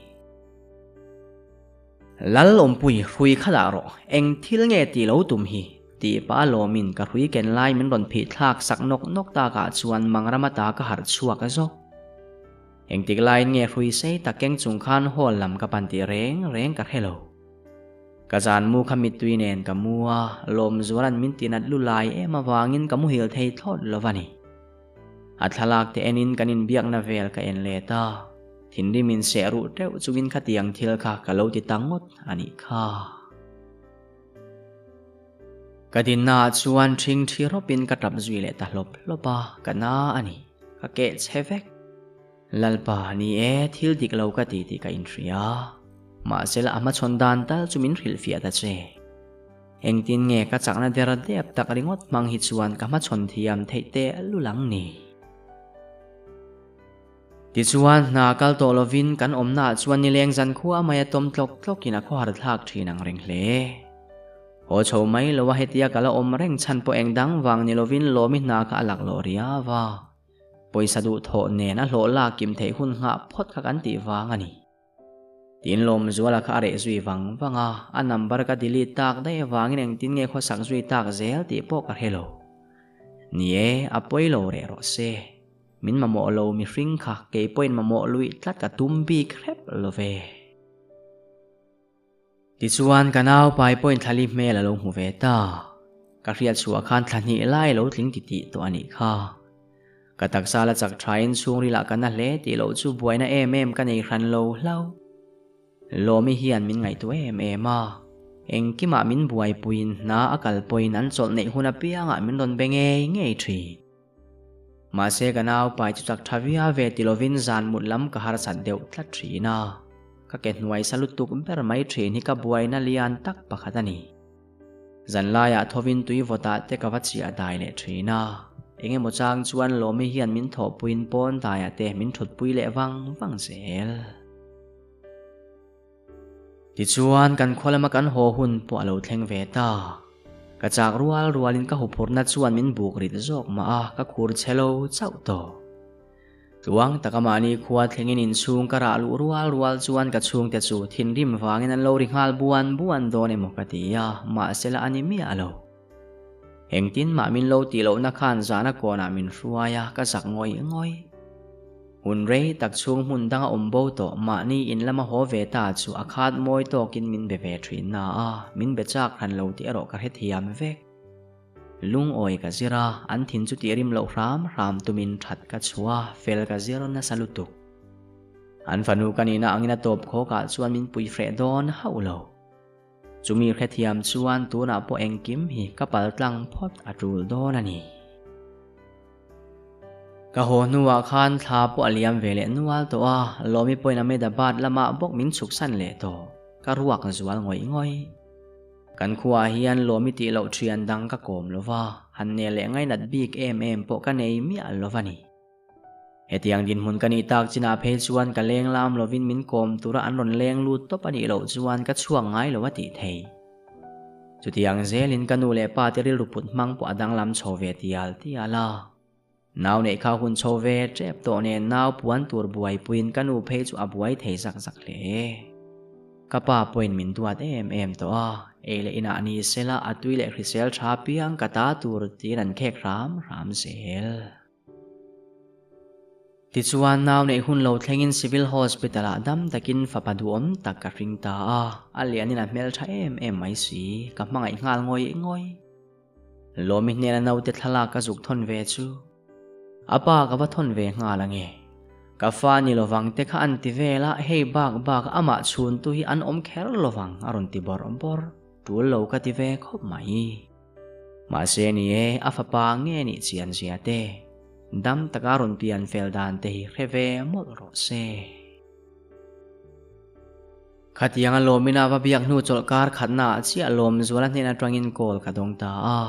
Lal awmpui hrui kha dah rawh, eng thil nge tih lo tum hi? tih pa lawmin ka hrui ken lai min rawn phih thlak sak nawk nawk takah chuan mangrama ta ka harh chhuak a zawk. Engtik laiin nge hrui sei tak keng chung khan hall lam ka pan tih reng reng ka hre lo. Ka zan mu kha mittui nen ka mu a, Lawmzuala'n min tinat lu lai em avangin ka muhil thei thlawt lo va ni. A thlalak te enin kan inbiakna vel ka en let a, thinrim in seh ruh teuh chungin khatiang thil kha ka lo ti ta ngawt a nih kha. Ka dinna ah chuan ṭhing ṭhi rawpin ka ṭap zui leh ta hlawp hlawp a, ka na a ni, ka keh chhe vek. Lalpa, ni e, thil dik lo ka ti tih ka inhria. Mahsela a hmachhawn dan tal chu min hrilhfiah ta che. Engtin nge ka chakna der dep tak ringawt hmang hi chuan ka hmachhawn thiam theih teh lul ang ni? Tichuan, hna kal tawh lovin kan awmnaah chuan nileng zan khua mai a tawm tlawk tlawkin a khawhar thlak thin ang reng hle. Haw chho mai lo a hetia ka la awm reng chhan pawh eng dang vang ni lovin lawmi hna kha a lak loh riau a. Pawisa duh thawh nen a hlawh lak kim theih hun nghah phawt kha kan tih vang a ni. Tin Lawmzuala kha a reh zui vang vang a, a number ka delete tak daih avangin engtin nge khawsak zui tak zel tih pawh ka hre lo. Ni e, a pawi lo reh rawh se. Min mamawh lo mihring kha kei pawhin mamawh luih tlat ka tum bik hrep lo ve. Tichuan ka nau pai pawhin thlali hmel a lo hmu ve ta. Ka hriat chhuah khan thla hnih lai a lo tling ti tih tawh a nih kha. Ka taksa la chak thain chhungrilah ka na hle tih loh chu buaina em em ka nei hran lo hlauh. Lawmi hian min ngaihtuah em em a, engkimah min buaipuiin hna a kal pawhin an chawlh neih hun apiangah min rawn be ngei ngei thin. Mahse ka nau pai chu chak tha viau ve ti lovin zan mut lam ka harsat deuh tlat thin a, ka ke hnuai sa lutuk ber mai thin hi ka buaina lian tak pakhat a ni. Zan laiah thovin tui vawtah te ka va chiah dai leh thin a, eng emaw chang chuan Lawmi hian min thawhpuiin pawn daiah te min thutpui leh vang vang zel. Tichuan, kan khaw lama kan haw hun pawh a lo thleng ve ta. Ka chak rual rualin ka huphurhna chuan min buk rit zawk mah a, ka khur chhe lo chauh tawh. Tluang taka mahni khua thlengin inchhung ka rah luh rual rual chuan ka chhungte chu thinrim vangin an lo ri nghal buan buan dawn emaw ka ti a, mahsela a ni miah lo. Engtin mah min lo tih lohna khan zahna kawnah min hruai a, ka zak ngawih ngawih. Hun rei tak chhung hmun danga awm bo tawh mahni in lama haw ve ta chu a khat mawi tawkin min be ve thin na a, min be chak hran lo tih erawh ka hrethiam vek. Lungawi ka zir a, an thin chu tih rim loh hram hram tumin that ka chhuah a, fel ka zir nasa lutuk. An fanu ka nihna angin a tawp khawkah chuan min pui hreh dawn hauh lo. Chumi hrethiam chuan tunah pawh engkim hi ka pal tlang phawt a tul dawn a ni. Ka haw hnuah khan thla pawh a liam ve leh nual tawh a, Lawmi pawhin Ahmedabad lamah bawk min chhuksan leh tawh. Ka ruak zual ngawih ngawih. Kan khuaah hian Lawmi tih loh thian dang ka kawm lo va, han nel leh ngainat bik em em pawh ka nei miah lo va ni. Hetiang dinhmun ka nih tak chinah phei chuan ka leng lam lovin min kawm tura an rawn leng lut tawp a nih loh chuan ka chhuak ngai lo a tih thei. Chutiang zelin ka nu leh pa te rilru put hmang pawh a danglam chho ve tial tial a. Nau neih kha hun chho ve tep tawh nen nau puan tur buaipuiin ka nu phei chu a buai thei zak zak hle. Ka pa pawhin min duat em em tawh a, ei leh inah ni sela a tui leh hrisel tha piang ka ta tur tiin an khek hram hram zel. Tichuan, nau neih hun lo thlengin Civil Hospital-ah dam takin fapa duhawm tak ka hring ta a, a lianin a hmeltha em em mai si, ka hmangaih nghal ngawih ngawih. Lawmi hnena naute thlalak ka zuk thawn ve chu, a pa ka va thawn ve nghal ange. Ka fa ni lovang te kha an ti vel a, hei bak bak amah chhuntu hi an awm kher lovang a rawn ti bawrh bawrh, tul lo ka ti ve khawp mai. Mahse ni e, a fapa nge nih chian zia te, dam taka rawn pian fel dan te hi hre ve mawlh rawh se. Khatianga lawmina va biak hnu chawlh kar khatna ah chiah Lawmzuala hnen atangin call ka dawng ta a.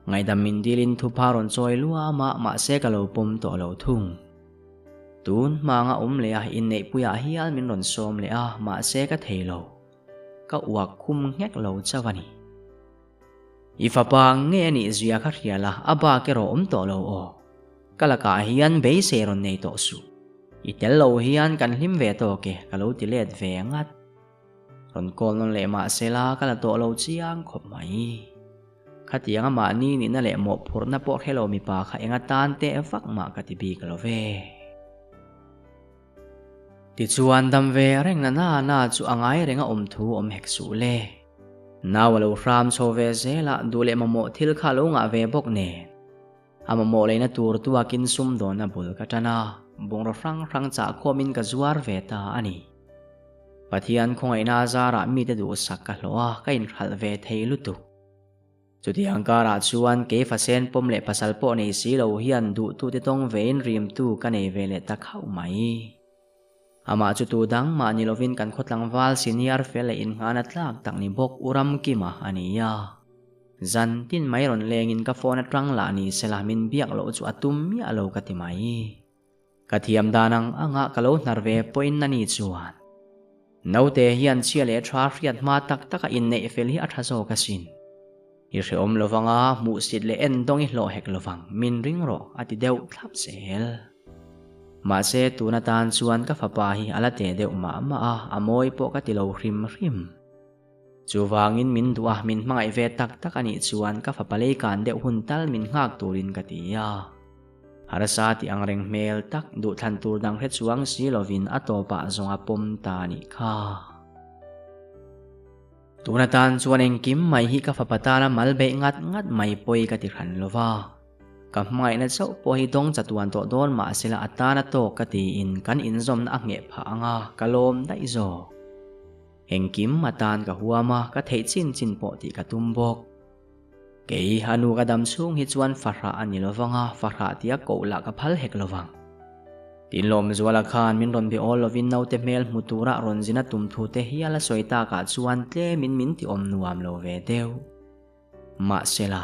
Ngaihdam min dilin thupha rawn chawi luam a, mahse ka lo pawm tawh lo thung. Tun hmanga awm leh a inneihpuiah hial min rawn sawm leh a, mahse ka thei lo. Ka uak khum nghek lo chauh a ni. I fapa nge a nih zia kha hria la, a bak erawh awm tawh lo aw. Ka lakah hian beisei rawn nei tawh suh. I tel lo hian kan hlim ve tawk e, ka lo ti let ve ngat. Rawn call nawn leh mahsela ka la tawh lo chiang khawp mai. Khatianga mahni nihna leh mawhphurhna pawh hre lo mipa kha enga tan teh vak mah ka ti bik lo ve. Tichuan dam ve reng na na na chu a ngai reng a awm thu awm hek suh le. Nau a lo hram chho ve zel a, duh leh mamawh thil kha a lo ngah ve bawk nen. A mamawh leina tur tuakin sumdawnna bul ka tan a, bungraw hrang hrang chah khawmin ka zuar ve ta a ni. Pathian khawngaihna zarah mite duhsak ka hlawh a, ka inhralh ve thei lutuk. Chutiang karah chuan kei fasen pawm leh pasal pawh nei si lo hian duhtute tawng vein rimtu ka nei ve leh ta khauh mai. Amah chu tu dang mah ni lovin kan khaw tlangval senior fel leh innghahna tlak tak ni bawk U Ramkima a ni a. Zan tin mai rawn lengin ka phone atang lah ni sela min biak loh chu a tum miah lo ka ti mai. Ka thiam dan ang anga ka lo hnar ve pawhin a ni chuan naute hian chhia leh tha hriat hma tak taka inneih fel hi a tha zawk asin. I hrehawm lovang a, hmuhsit leh endawng i hlawh hek lovang, min ring rawh a ti deuh thlap zel. Mahse tun atan chuan ka fapa hi a la teh deuh mah mah a, a mawi pawh ka ti lo hrim hrim. Chuvangin min duh a, min hmangaih ve tak tak a nih chuan ka fapa lei kan deuh hun tal min nghak turin ka ti a. Harsa tih ang reng hmel tak duhthlan tur dang hre chuang si lovin a tawpah zawng a pawm ta a nih kha. Tun atan chuan engkim mai hi ka fapa tana mal beih ngat ngat mai pawi ka ti hran lo va. Ka hmangaihna chauh pawh hi dawng chatuan tawh dawn mahsela a tana tawk ka tiin kan inzawmna a ngheh phah ang a, ka lawm daih zawk. Engkim atan ka huam a, ka theih chin chin pawh tih ka tum bawk. Kei, a nu ka dam chhung hi chuan fahrah a ni lovang a, fahrah tia koh lah ka phal hek lovang. Tin Lawmzuala khan min rawn be awl lovin naute hmel hmu tura rawn zin a tum thu te hial a sawi takah chuan tlemin min ti awm nuam lo ve deuh. Mahsela,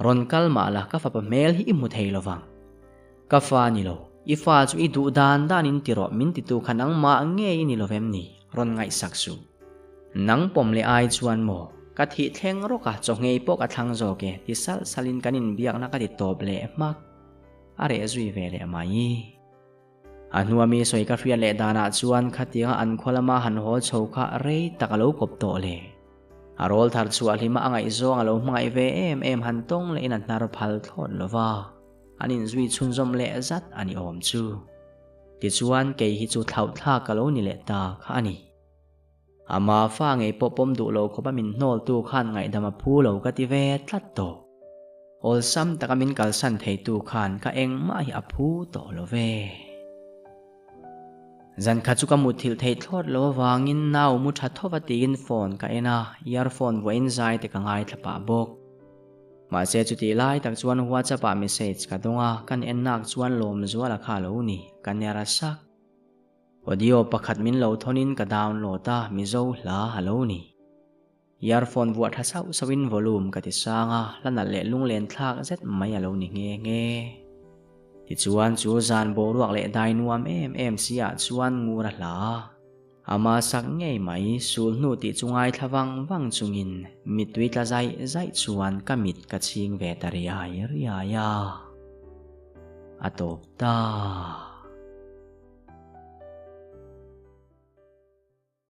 rawn kal mah la ka fapa hmel hi i hmu thei lovang. Ka fa ni lo, i fa chu i duh dan danin ti rawh min titu kha nangmah nge i ni lovem ni, rawn ngaihsak suh. Nang pawm leh ai chuan maw, ka thih thleng rawk a, chawngei pawh ka thlang zawk e, ti salh salhin kan inbiakna ka ti tawp leh hmak. A reh zui ve leh mai. A hnua mi sawi ka hriat leh danah chuan khatianga an khaw lama han haw chho kha rei tak a lo kawp tawh le. A rawl thar chhuah hlima a ngaihzawng a lo hmangaih ve em em han tawng lehin a hnar phal thlawt lo va, an inzui chhunzawm leh zat a ni awm chu. Tichuan kei hi chu thlauhthlak ka lo ni leh ta kha a ni. Ama fa ngei pawh pawm duh lo khawpa min hnawltu khan ngaihdam a phu lo ka ti ve tlat tawh. Awlsam taka min kalsan theitu khan ka engmah hi a phu tawh lo ve. Zan kha chu ka mutthilh theih thlawt lo avangin nau mu tha thova tiin phone ka en a, earphone vuahin zai te ka ngaithla pah bawk. Mahse chutih lai tak chuan WhatsApp ah message ka dawng a, kan en nak chuan Lawmzuala kha a lo ni, ka ner a sak. Audio pakhat min lo thawnin ka download a, Mizo hla a lo ni. Earphone vuah tha sauh sauhin volume ka ti sang a, hla nalh leh lunglen thlak zet mai a lo ni nghe nghe. Tichuan chu zan boruak leh dai nuam em em si ah chuan ngur a hla a. Ama sak ngei mai sul hnu tih chu ngaithla vang vang chungin mittui tla zaih zaih chuan ka mit ka chhing ve ta riai riai a. A tawp ta.